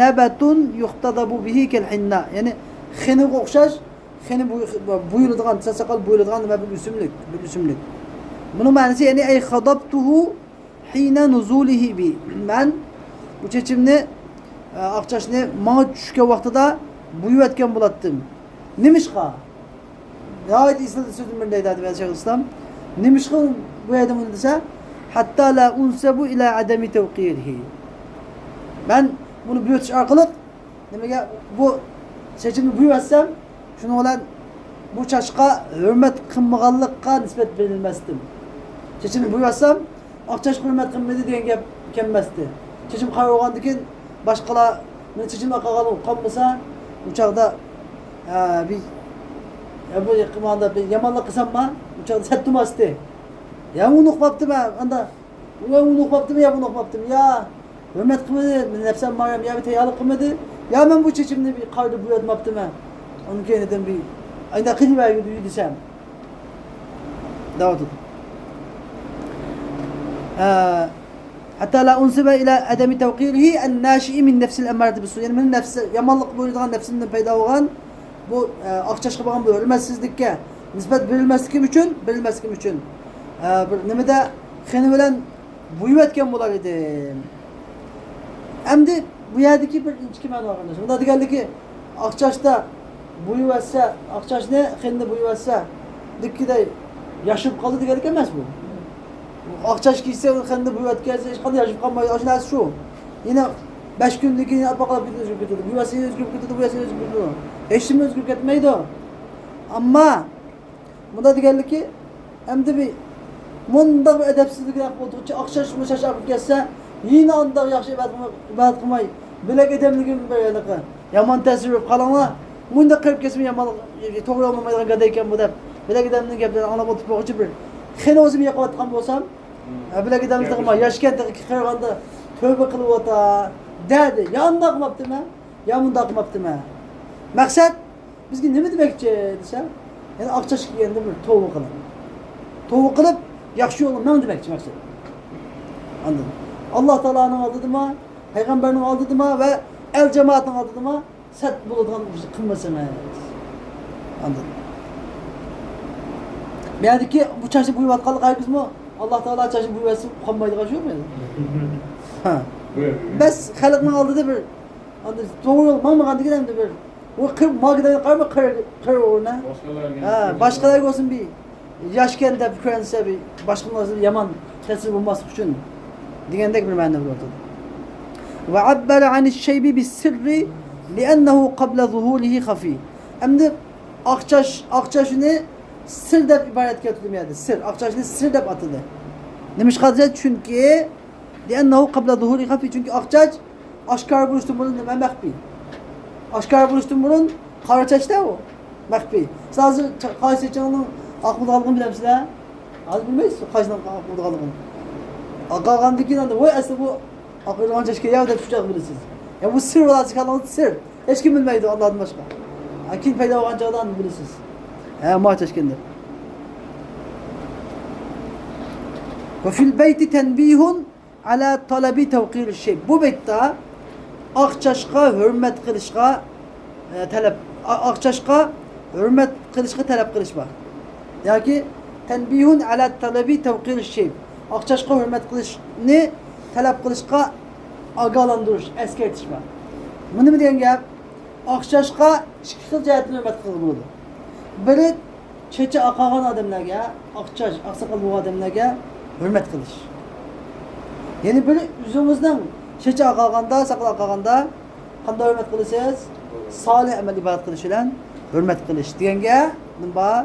نەبەتۇن يۇختەدەبۇ بىھى كەل ھىننا. يەنى خېنىغا ئوخشاش، خېنە بۇ-، بۇيۇلىدىغان، ساقال بۇيۇلىدىغان نېمە بىر ئۆسۈملۈك، بىر ئۆسۈملۈك. بۇنىڭ مەنىسى، يەنى ئەي خەدەبتۇھۇ ھىنە نۇزۇلىھى بى. مەن بۇ چېچىمنى، ئە، ئاقچاشنى ماڭا چۈشكەن ۋاقتىدا بۇيۇۋەتكەن بولاتتىم. نېمىشقا؟ ناھايىتى ئېسىل سۆزنى بىر دەيدۇ، دەيدۇ شەيخۇل ئىسلام. نېمىشقا بۇ يەردە بۇنى دېسە، ھەتتا لا ئۇنسەبۇ ئىلە ئەدەمى تەۋقىرىھى. مەن بۇنى بۇيرۇتۇش ئارقىلىق نېمىگە، بۇ چېچىمنى بۇيرۇۋەتسەم، شۇنىڭ بىلەن بۇ چاچقا ھۆرمەت قىلمىغانلىققا نىسبەت بېرىلمەستىن. چېچىمنى بۇيرۇۋەتسەم، ئاقچاشقا ھۆرمەت قىلمىدى دېگەن گەپ كەلمەستى. چېچىم قارا بولغاندىن كېيىن باشقىلار مېنىڭ چېچىمنى قالغان قالمىسا، ئۇ چاغدا، ھە، بىر، يا بۇ يېقىماندا بىر يامانلىق قىلسامما، ئۇ چاغدا سەت تۇرماستى. يا ئۇنى ئۇقماپتىمەن، ئاندا، يا ئۇنى ئۇقماپتىمەن، يا بۇنى ئۇقماپتىمەن، يا ھۆرمەت قىلمىدى، نەپسەم مايام، يا بىر تەييارلىق قىلمىدى، يا مەن بۇ چېچىمنى بىر قارىدا بۇيرۇتماپتىمەن. ئۇنىڭ كەينىدىن بىر، ئانداق قىلىۋەرگۈدى دېسەم. داۋاتىدۇ. ھە، ھەتتا لا ئۇنسىبە ئىلە ئەدەمى تەۋقىرىھى ئەن ناشىئى مىن نەفسىل ئەممارەتى بىسسۇ. يەنى مېنىڭ نەپسى، يامانلىق بۇيرۇيدىغان نەپسىمدىن پەيدا بولغان بۇ، ئە، ئاقچاشقا بولغان بۇ ھۆرمەتسىزلىككە نىسبەت بېرىلمەسلىكىم ئۈچۈن، بېرىلمەسلىكىم ئۈچۈن، ئە، بىر نېمىدە خېنى بىلەن بۇيرۇۋەتكەن بولار ئىدىم. ئەمدى بۇ يەردىكى بىر ئىنچىكە مەنە بار، قېرىنداش. مۇنداق دېگەنلىكى، ئاقچاشتا بۇيرۇۋەتسە، ئاقچاشنى خېنىنى بۇيرۇۋەتسە، دىككىدەي ياشىرىپ قالدى دېگەنلىك ئەمەس بۇ. ئاقچاش كىيسە، خېنىنى بۇيرۇۋەتكەنسە، ھېچقانداق ياشىرىپ قالمايدۇ. ئاشۇ نەرسە شۇ. يەنە بەش كۈندىن كېيىن ئاپئاقىلا ئۆزگىرىپ كېتىدۇ. بۇيرۇۋەتسە ئۆزگىرىپ كېتىدۇ، بۇيرۇۋەتسە ئۆزگىرىپ كېتىدۇ. ھېچنېمە ئۆزگىرىپ كەتمەيدۇ. ئەمما مۇنداق دېگەنلىكى، ئەمدى بىر مۇنداق بىر ئەدەپسىزلىك بولدىغۇچە، ئاقچاش مۇچاش ئاپىرىپ كەتسە، يەنە ئانداق ياخشى ئىبادەت قىلماي، ئىبادەت قىلماي، بۆلەك ئادەملىكىم بىر ھېلىقى يامان تەسىر بېرىپ قالىڭلار. مۇنداق قىلىپ كەتسىمۇ يامان، توغرا ئاڭلىمايدىغان گادايكەن بۇ دەپ، بۆلەك ئادەمنىڭ گەپلىرىنى ئاڭلاپ ئولتۇرۇپ بولغۇچە بىر خېنى ئۆزۈم يېقىۋاتقان بولسام، ھە، بۆلەك ئادەمنىڭ ياشكەنتىگە قارىغاندا تۆۋە قىلىۋاتار دەدى. يا ئانداق قىلماپتىمەن، يا مۇنداق قىلماپتىمەن. مەقسەت، بىزگە نېمە دېمەكچى دېسە، يەنى ئاقچاش كىيگەندە بىر توۋا قىلىڭ. توۋا قىلىپ، ياخشى يولغا مېڭىڭ دېمەكچى مەقسەت. ئاندىن ئاللا تائالانىڭ ئالدىدىمۇ، پەيغەمبەرنىڭ ئالدىدىمۇ ۋە ئەل جامائەتنىڭ ئالدىدىمۇ سەت بولىدىغان ئىشنى قىلمىسىڭىز. ئاندىن بۇ يەردىكى بۇ چاچنى بۇيرۇۋاتقانلىق ھەرگىزمۇ ئاللا تائالا چاچنى بۇيرۇۋەتسە قالمايدىغان شۇ. ھە. بەس، خەلقنىڭ ئالدىدا بىر، ئاندىن توغرا يول ماڭمىغان دېگەن ئەمدى بىر ئۇ قىرىپ ماڭغىنىغا قارىما، قىر، قىر ئورنى. ھە، باشقىلارغا بولسۇن بىر ياشكەن دەپ كۆرۈنسە، بىر باشقىلارغا يامان تەسىر بولماسلىق ئۈچۈن دېگەندەك بىر مەنىدە بولۇۋاتىدۇ. ۋە ئەببەرە ئەنىش شەيبى بىس سىررى لىئەننەھۇ قەبلە زۇھۇرىھى خەفى. ئەمدى ئاقچاش، ئاقچاشنى سىر دەپ ئىبارەت كەلتۈردۈم يەردە. سىر. ئاق چاچنى سىر دەپ ئاتىدى. نېمىشقا دېسە، چۈنكى، لأنه قبل ظهوره خفي، چۈنكى ئاق چاچ ئاشكارا بولۇشتىن بۇرۇن نېمە؟ مەخپىي. ئاشكارا بولۇشتىن بۇرۇن قارا چاچتا ئۇ. مەخپىي. سىز ھازىر چا-، قايسى چېچىڭنىڭ ئاق بولغانلىقىنى بىلەمسىلەر؟ ھازىر بىلمەيسىز قايسىنىڭ ئاق بولغانلىقىنى. ئاق قالغاندىن كېيىن ئاندىن، ۋاي، ئەسلى بۇ ئاق يۈرگەن چاچكەن يا دەپ شۇ چاغدا بىلىسىز. يا بۇ سىر بولغان چاچكەنلىكىنى سىر. ھېچكىم بىلمەيدۇ ئاللادىن باشقا. ھە، كېيىن پەيدا بولغان چاغدا ئاندىن بىلىسىز. ھە، ما چاچكەن دەپ. وفي البيت تنبيه على طلب توقير الشيب. بۇ بەيتتە ئاق چاچقا ھۆرمەت قىلىشقا، ئە، تەلەپ، ئا-، ئاق چاچقا ھۆرمەت قىلىشقا تەلەپ قىلىش بار. ياكى تنبيه على طلب توقير الشيب. ئاق چاچقا ھۆرمەت قىلىشنى تەلەپ قىلىشقا ئاگاھلاندۇرۇش، ئەسكەرتىش بار. بۇ نېمە دېگەن گەپ؟ ئاق چاچقا ئىككى خىل جەھەتتىن ھۆرمەت قىلغىلى بولىدۇ. بىرى، چېچى ئاقارغان ئادەملەرگە، ئاق چاچ، ئاق ساقال بولغان ئادەملەرگە ھۆرمەت قىلىش. يەنە بىرى، ئۆزىڭىزنىڭ چېچى ئاقارغاندا، ساقال ئاقارغاندا قانداق ھۆرمەت قىلىسىز؟ سالىھ ئەمەل ئىبادەت قىلىش بىلەن ھۆرمەت قىلىش دېگەنگە نېمە بار؟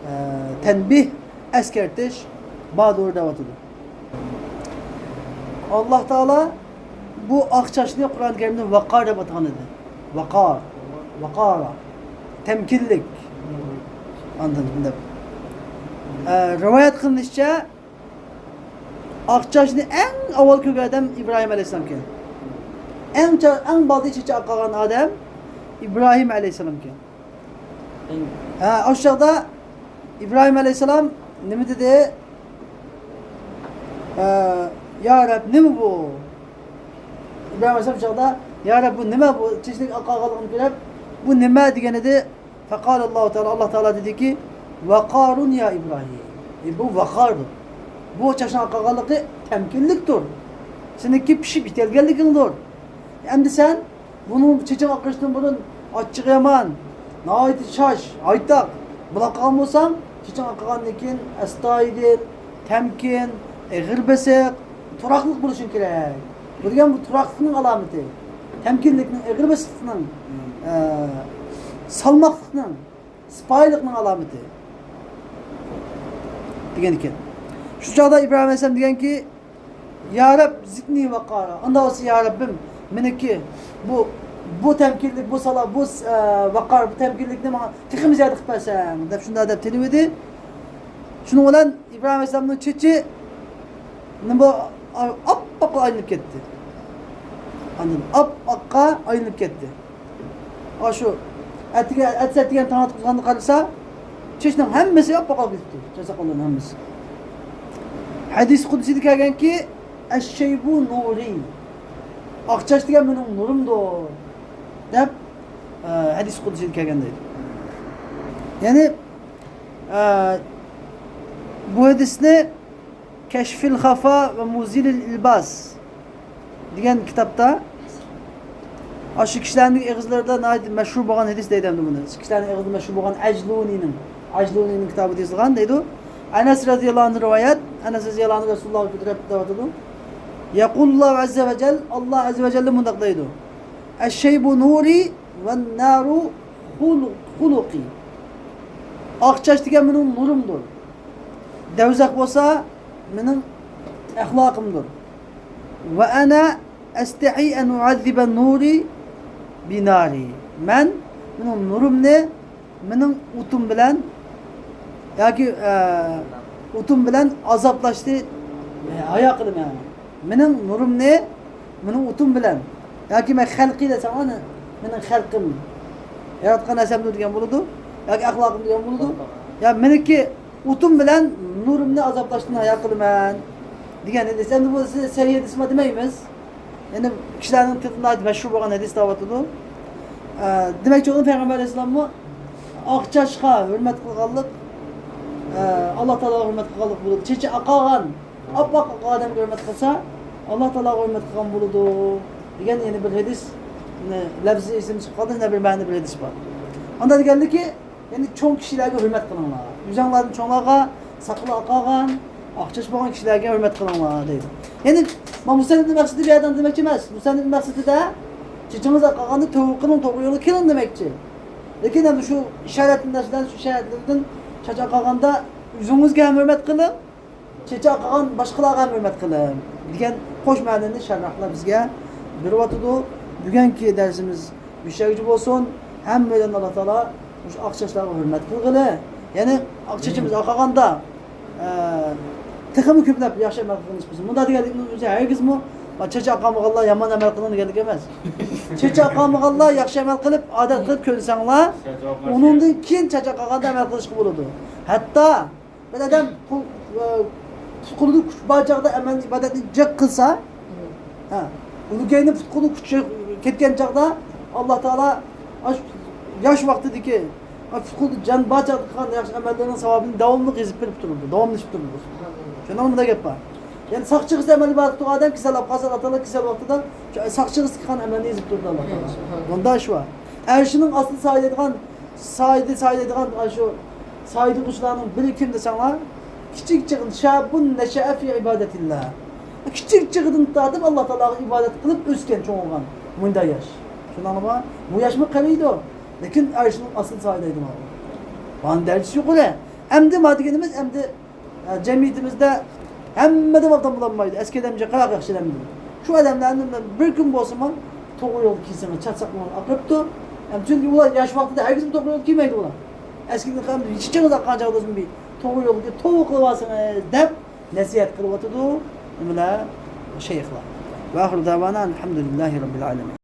ئە، تەنبىھ، ئەسكەرتىش باردۇر دەۋاتىدۇ. ئاللاھ تائالا بۇ ئاق چاچنى قۇرئان كەرىمدە ۋەقار دەپ ئاتىغان ئىدى. ۋەقار. ۋەقارا. تەمكىنلىك. ئاندىن دەپ. ئە، رىۋايەت قىلىنىشىچە، ئاق چاچنى ئەڭ ئاۋۋال كۆرگەن ئادەم ئىبراھىم ئەلەيھىسسالامكەن. ئەڭ چا-، ئەڭ بالدىر چېچى ئاقارغان ئادەم ئىبراھىم ئەلەيھىسسالامكەن. ھە، ئاشۇ چاغدا ئىبراھىم ئەلەيھىسسالام نېمە دېدى؟ ھە، يا رەب، نېمە بۇ؟ ئىبراھىم ئەلەيھىسسالام شۇ چاغدا، يا رەب، بۇ نېمە بۇ؟ چېچىنىڭ ئاقارغانلىقىنى كۆرۈپ، بۇ نېمە دېگەن ئىدى. فقال الله تعالى، ئاللاھ تائالا دېدىكى، ۋەقارۇن يا ئىبراھىم. ئى، بۇ ۋەقاردۇر. بۇ چاچنىڭ ئاقارغانلىقى تەمكىنلىكتۇر. سېنىڭكى پىشىپ يېتەلگەنلىكىڭدۇر. ئەمدى سەن بۇنىڭ چېچىڭ ئاقىرىشتىن بۇرۇن ئاچچىقى يامان، ناھايىتى شاش، ھايتاق بولۇپ قالغان بولساڭ، چېچىڭ ئاقىغاندىن كېيىن ئەستايىدىل، تەمكىن، ئېغىر بېسىق، تۇراقلىق بولۇشۇڭ كېرەك. بۇ دېگەن بۇ تۇراقلىقنىڭ ئالامىتى. تەمكىنلىكنىڭ، ئېغىر بېسىقلىقنىڭ، ئە، سالماقلىقنىڭ، سىپايىلىقنىڭ ئالامىتى دېگەن ئىكەن. شۇ چاغدا ئىبراھىم ئەلەيھىسسالام دېگەنكى، يا رەب، زىدنى ۋەقارا. ئۇنداق بولسا، يا رەببىم، مېنىڭكى بۇ، بۇ تەمكىنلىك، بۇ سالا، بۇ، ئە، ۋەقار، بۇ تەمكىنلىكنى ماڭا تېخىمۇ زىيادە قىلىپ بەرسەڭ، دەپ شۇنداق دەپ تىلىۋىدى. شۇنىڭ بىلەن ئىبراھىم ئەلەيھىسسالامنىڭ چېچى نېمە، ئاپئاققا ئايلىنىپ كەتتى. ئاندىن ئاپئاققا ئايلىنىپ كەتتى. ئاشۇ ئەتىگەن، ئەتىسى ئەتىگەن تاڭ ئاتقۇزغاندا قارىسا، چېچىنىڭ ھەممىسى ئاپئاق بولۇپ كېتىپتۇ. چاچ ساقاللارنىڭ ھەممىسى. ھەدىس قۇدسىدا كەلگەنكى، ئەششەيبۇ نۇرى. ئاق چاچ دېگەن مېنىڭ نۇرۇمدۇر، دەپ، ئە، ھەدىس قۇدسىدا كەلگەن دەيدۇ. يەنى، ئە، بۇ ھەدىسنى كەشفىل خافا ۋە مۇزىلىل ئىلباس دېگەن كىتابتا، ئاشۇ كىشىلەرنىڭ ئېغىزلىرىدا ناھايىتى مەشھۇر بولغان ھەدىس دەيدۇ ئەمدى بۇنى. كىشىلەرنىڭ ئېغىزىدا مەشھۇر بولغان ئەجلۇنىنىڭ، ئەجلۇنىنىڭ كىتابىدا يېزىلغان دەيدۇ. ئەنەس رەزىياللاھۇ ئەنھۇ رىۋايەت، ئەنەس رەزىياللاھۇ ئەنھۇ رەسۇلۇللاھقا كۆتۈرۈپ دەۋاتىدۇ. يەقۇلۇللاھۇ ئەززە ۋە جەل، ئاللاھ ئەززە ۋە جەللە مۇنداق دەيدۇ. ئەششەيبۇ نۇرى ۋەننارۇ خۇلۇ-، خۇلۇقى. ئاق چاچ دېگەن مېنىڭ نۇرۇمدۇر. دەۋزەخ بولسا مېنىڭ ئەخلاقىمدۇر. ۋە ئەنە ئەستەھىي ئەن ئۇئەززىبە نۇرى بىنارى. مەن مېنىڭ نۇرۇمنى مېنىڭ ئوتۇم بىلەن ياكى، ئە، ئوتۇم بىلەن ئازابلاشنى، ئە، ھايا قىلىمەن. مېنىڭ نۇرۇمنى مېنىڭ ئوتۇم بىلەن ياكى مەن خەلقى دېسەڭ، ئانا، مېنىڭ خەلقىم، ياراتقان نەرسەمدۇر دېگەن بولىدۇ، ياكى ئەخلاقىم دېگەن بولىدۇ. يا مېنىڭكى ئوتۇم بىلەن نۇرۇمنى ئازابلاشتىن ھايا قىلىمەن دېگەن ھەدىس. ئەمدى بۇ سەھىھ ھەدىسمۇ دېمەيمىز. يەنى كىشىلەرنىڭ تىلىدا ناھايىتى مەشھۇر بولغان ھەدىس دەۋاتىدۇ. ئە، دېمەكچى بولغىنىم، پەيغەمبەر ئەلەيھىسسالاممۇ ئاق چاچقا ھۆرمەت قىلغانلىق، ئە، ئاللا تائالاغا ھۆرمەت قىلغانلىق بولىدۇ. چېچى ئاقارغان، ئاپئاق ئاقارغان ئادەمگە ھۆرمەت قىلسا، ئاللا تائالاغا ھۆرمەت قىلغان بولىدۇ، دېگەن يەنە بىر ھەدىس. يەنە لەفزى ئېسىمدىن چىقىپ قالدى، يەنە بىر مەنىدە بىر ھەدىس بار. ئاندا دېگەندىكى، يەنى چوڭ كىشىلەرگە ھۆرمەت قىلىڭلار. ئۆزۈڭلاردىن چوڭلارغا، ساقىلى ئاقارغان، ئاق چاچ بولغان كىشىلەرگە ھۆرمەت قىلىڭلار دەيدۇ. يەنى مانا مۇسەننىپنىڭ مەقسىتى بۇ يەردىن دېمەكچى ئەمەس. مۇسەننىپنىڭ مەقسىتىدە چېچىڭىز ئاقارغاندا توبە قىلىڭ، توغرا يولغا كېلىڭ دېمەكچى. لېكىن ئەمدى شۇ ئىشارەتلىرىدىن، شۇ ئىشارەتلىرىدىن چاچ ئاقارغاندا ئۆزىڭىزگە ھەم ھۆرمەت قىلىڭ، چېچى ئاقارغان باشقىلارغا ھەم ھۆرمەت قىلىڭ دېگەن قوش مەنىنى شەرھلەر بىزگە بېرىۋاتىدۇ. بۈگۈنكى دەرسىمىز مۇشۇ يەرگىچە بولسۇن. ھەممىدىن ئاللا تائالا مۇشۇ ئاق چاچلارغا ھۆرمەت قىلغىلى. يەنى ئاق چېچىمىز ئاقارغاندا، ئە، تېخىمۇ كۆپلەپ ياخشى ئەمەل قىلغىنى نېسىپ قىلسۇن. مۇنداق دېگەنلىكىمىز ھەرگىزمۇ چېچى ئاقارمىغانلار يامان ئەمەل قىلىڭ دېگەنلىك ئەمەس. چېچى ئاقارمىغانلار ياخشى ئەمەل قىلىپ، ئادەت قىلىپ كۆرسەڭلار، ئۇنىڭدىن كېيىن چاچ ئاقارغاندا ئەمەل قىلىشقا بولىدۇ. ھەتتا بىر ئادەم پۇ-، ئە، پۇت-قولىدا كۈچ بار چاغدا ئەمەل ئىبادەتنى جىق قىلسا، ھە، ئۇنىڭ كەينى پۇت-قولىدا كۈچ كەتكەن چاغدا ئاللا تائالا ئاشۇ ياش ۋاقتىدىكى، ئاشۇ پۇت-قولىدا جان بار چاغدا قىلغان ياخشى ئەمەللىرىنىڭ ساۋابىنى داۋاملىق يېزىپ بېرىپ تۇرىدۇ، داۋاملىشىپ تۇرىدۇ. شۇنىڭ بىلەن گەپ بار. يەنى ساقچىغىسى ئەمەل ئىبادەت قىلغان ئادەم كېسەل ئاپ قالسا، ئاللا تائالا كېسەل ۋاقتىدا شۇ ساقچىغىسى قىلغان ئەمەلنى يېزىپ تۇرىدۇ ئاللا تائالا. بۇندا شۇ بار. ئەرشىنىڭ ئاستىدا سايىلەيدىغان، سايىدى سايىلەيدىغان، ئاشۇ سايىدىغۇچىلارنىڭ بىرى كىم دېسەڭلار، كىچىك چېغىدا، شابۇن نەشەئە فى ئىبادەتىللا. كىچىك چېغىدىن تارتىپ ئاللا تائالاغا ئىبادەت قىلىپ ئۆسكەن، چوڭ بولغان مۇنداق ياش. شۇنداقمۇ؟ بۇ ياشمۇ قېرىيدۇ. لېكىن ئەرشىنىڭ ئاستىدا سايىلەيدۇ. بۇنىڭ دەرىجىسى يۇقىرى. ئەمدى ما دېگىنىمىز، ئەمدى ئە، جەمئىيىتىمىزدە ھەممە ئادەم ئادەم بولالمايدۇ. ئەسكى ئادەمچە قاراق ياخشى ئادەمدىن. شۇ ئادەملەرنى بىر كۈن بولسىمۇ توغرا يولغا كىيسىڭىز، چاچ ساقىلىڭىز ئاقىرىپتۇ. ھەم چۈنكى ئۇلار ياش ۋاقتىدا ھەرگىزمۇ توغرا يولغا كىيمەيدۇ ئۇلار. ئەسكى ئاققان چاغدا بىر توغرا يولغا كىيىپ توۋا قىلىۋالسىڭىز دەپ نەسىھەت قىلىۋاتىدۇ. نېمىلەر؟ شەيخلار. ۋە ئاخىرۇ دەۋانا ئەلھەمدۇلىللاھى رەببىل ئالەمىن.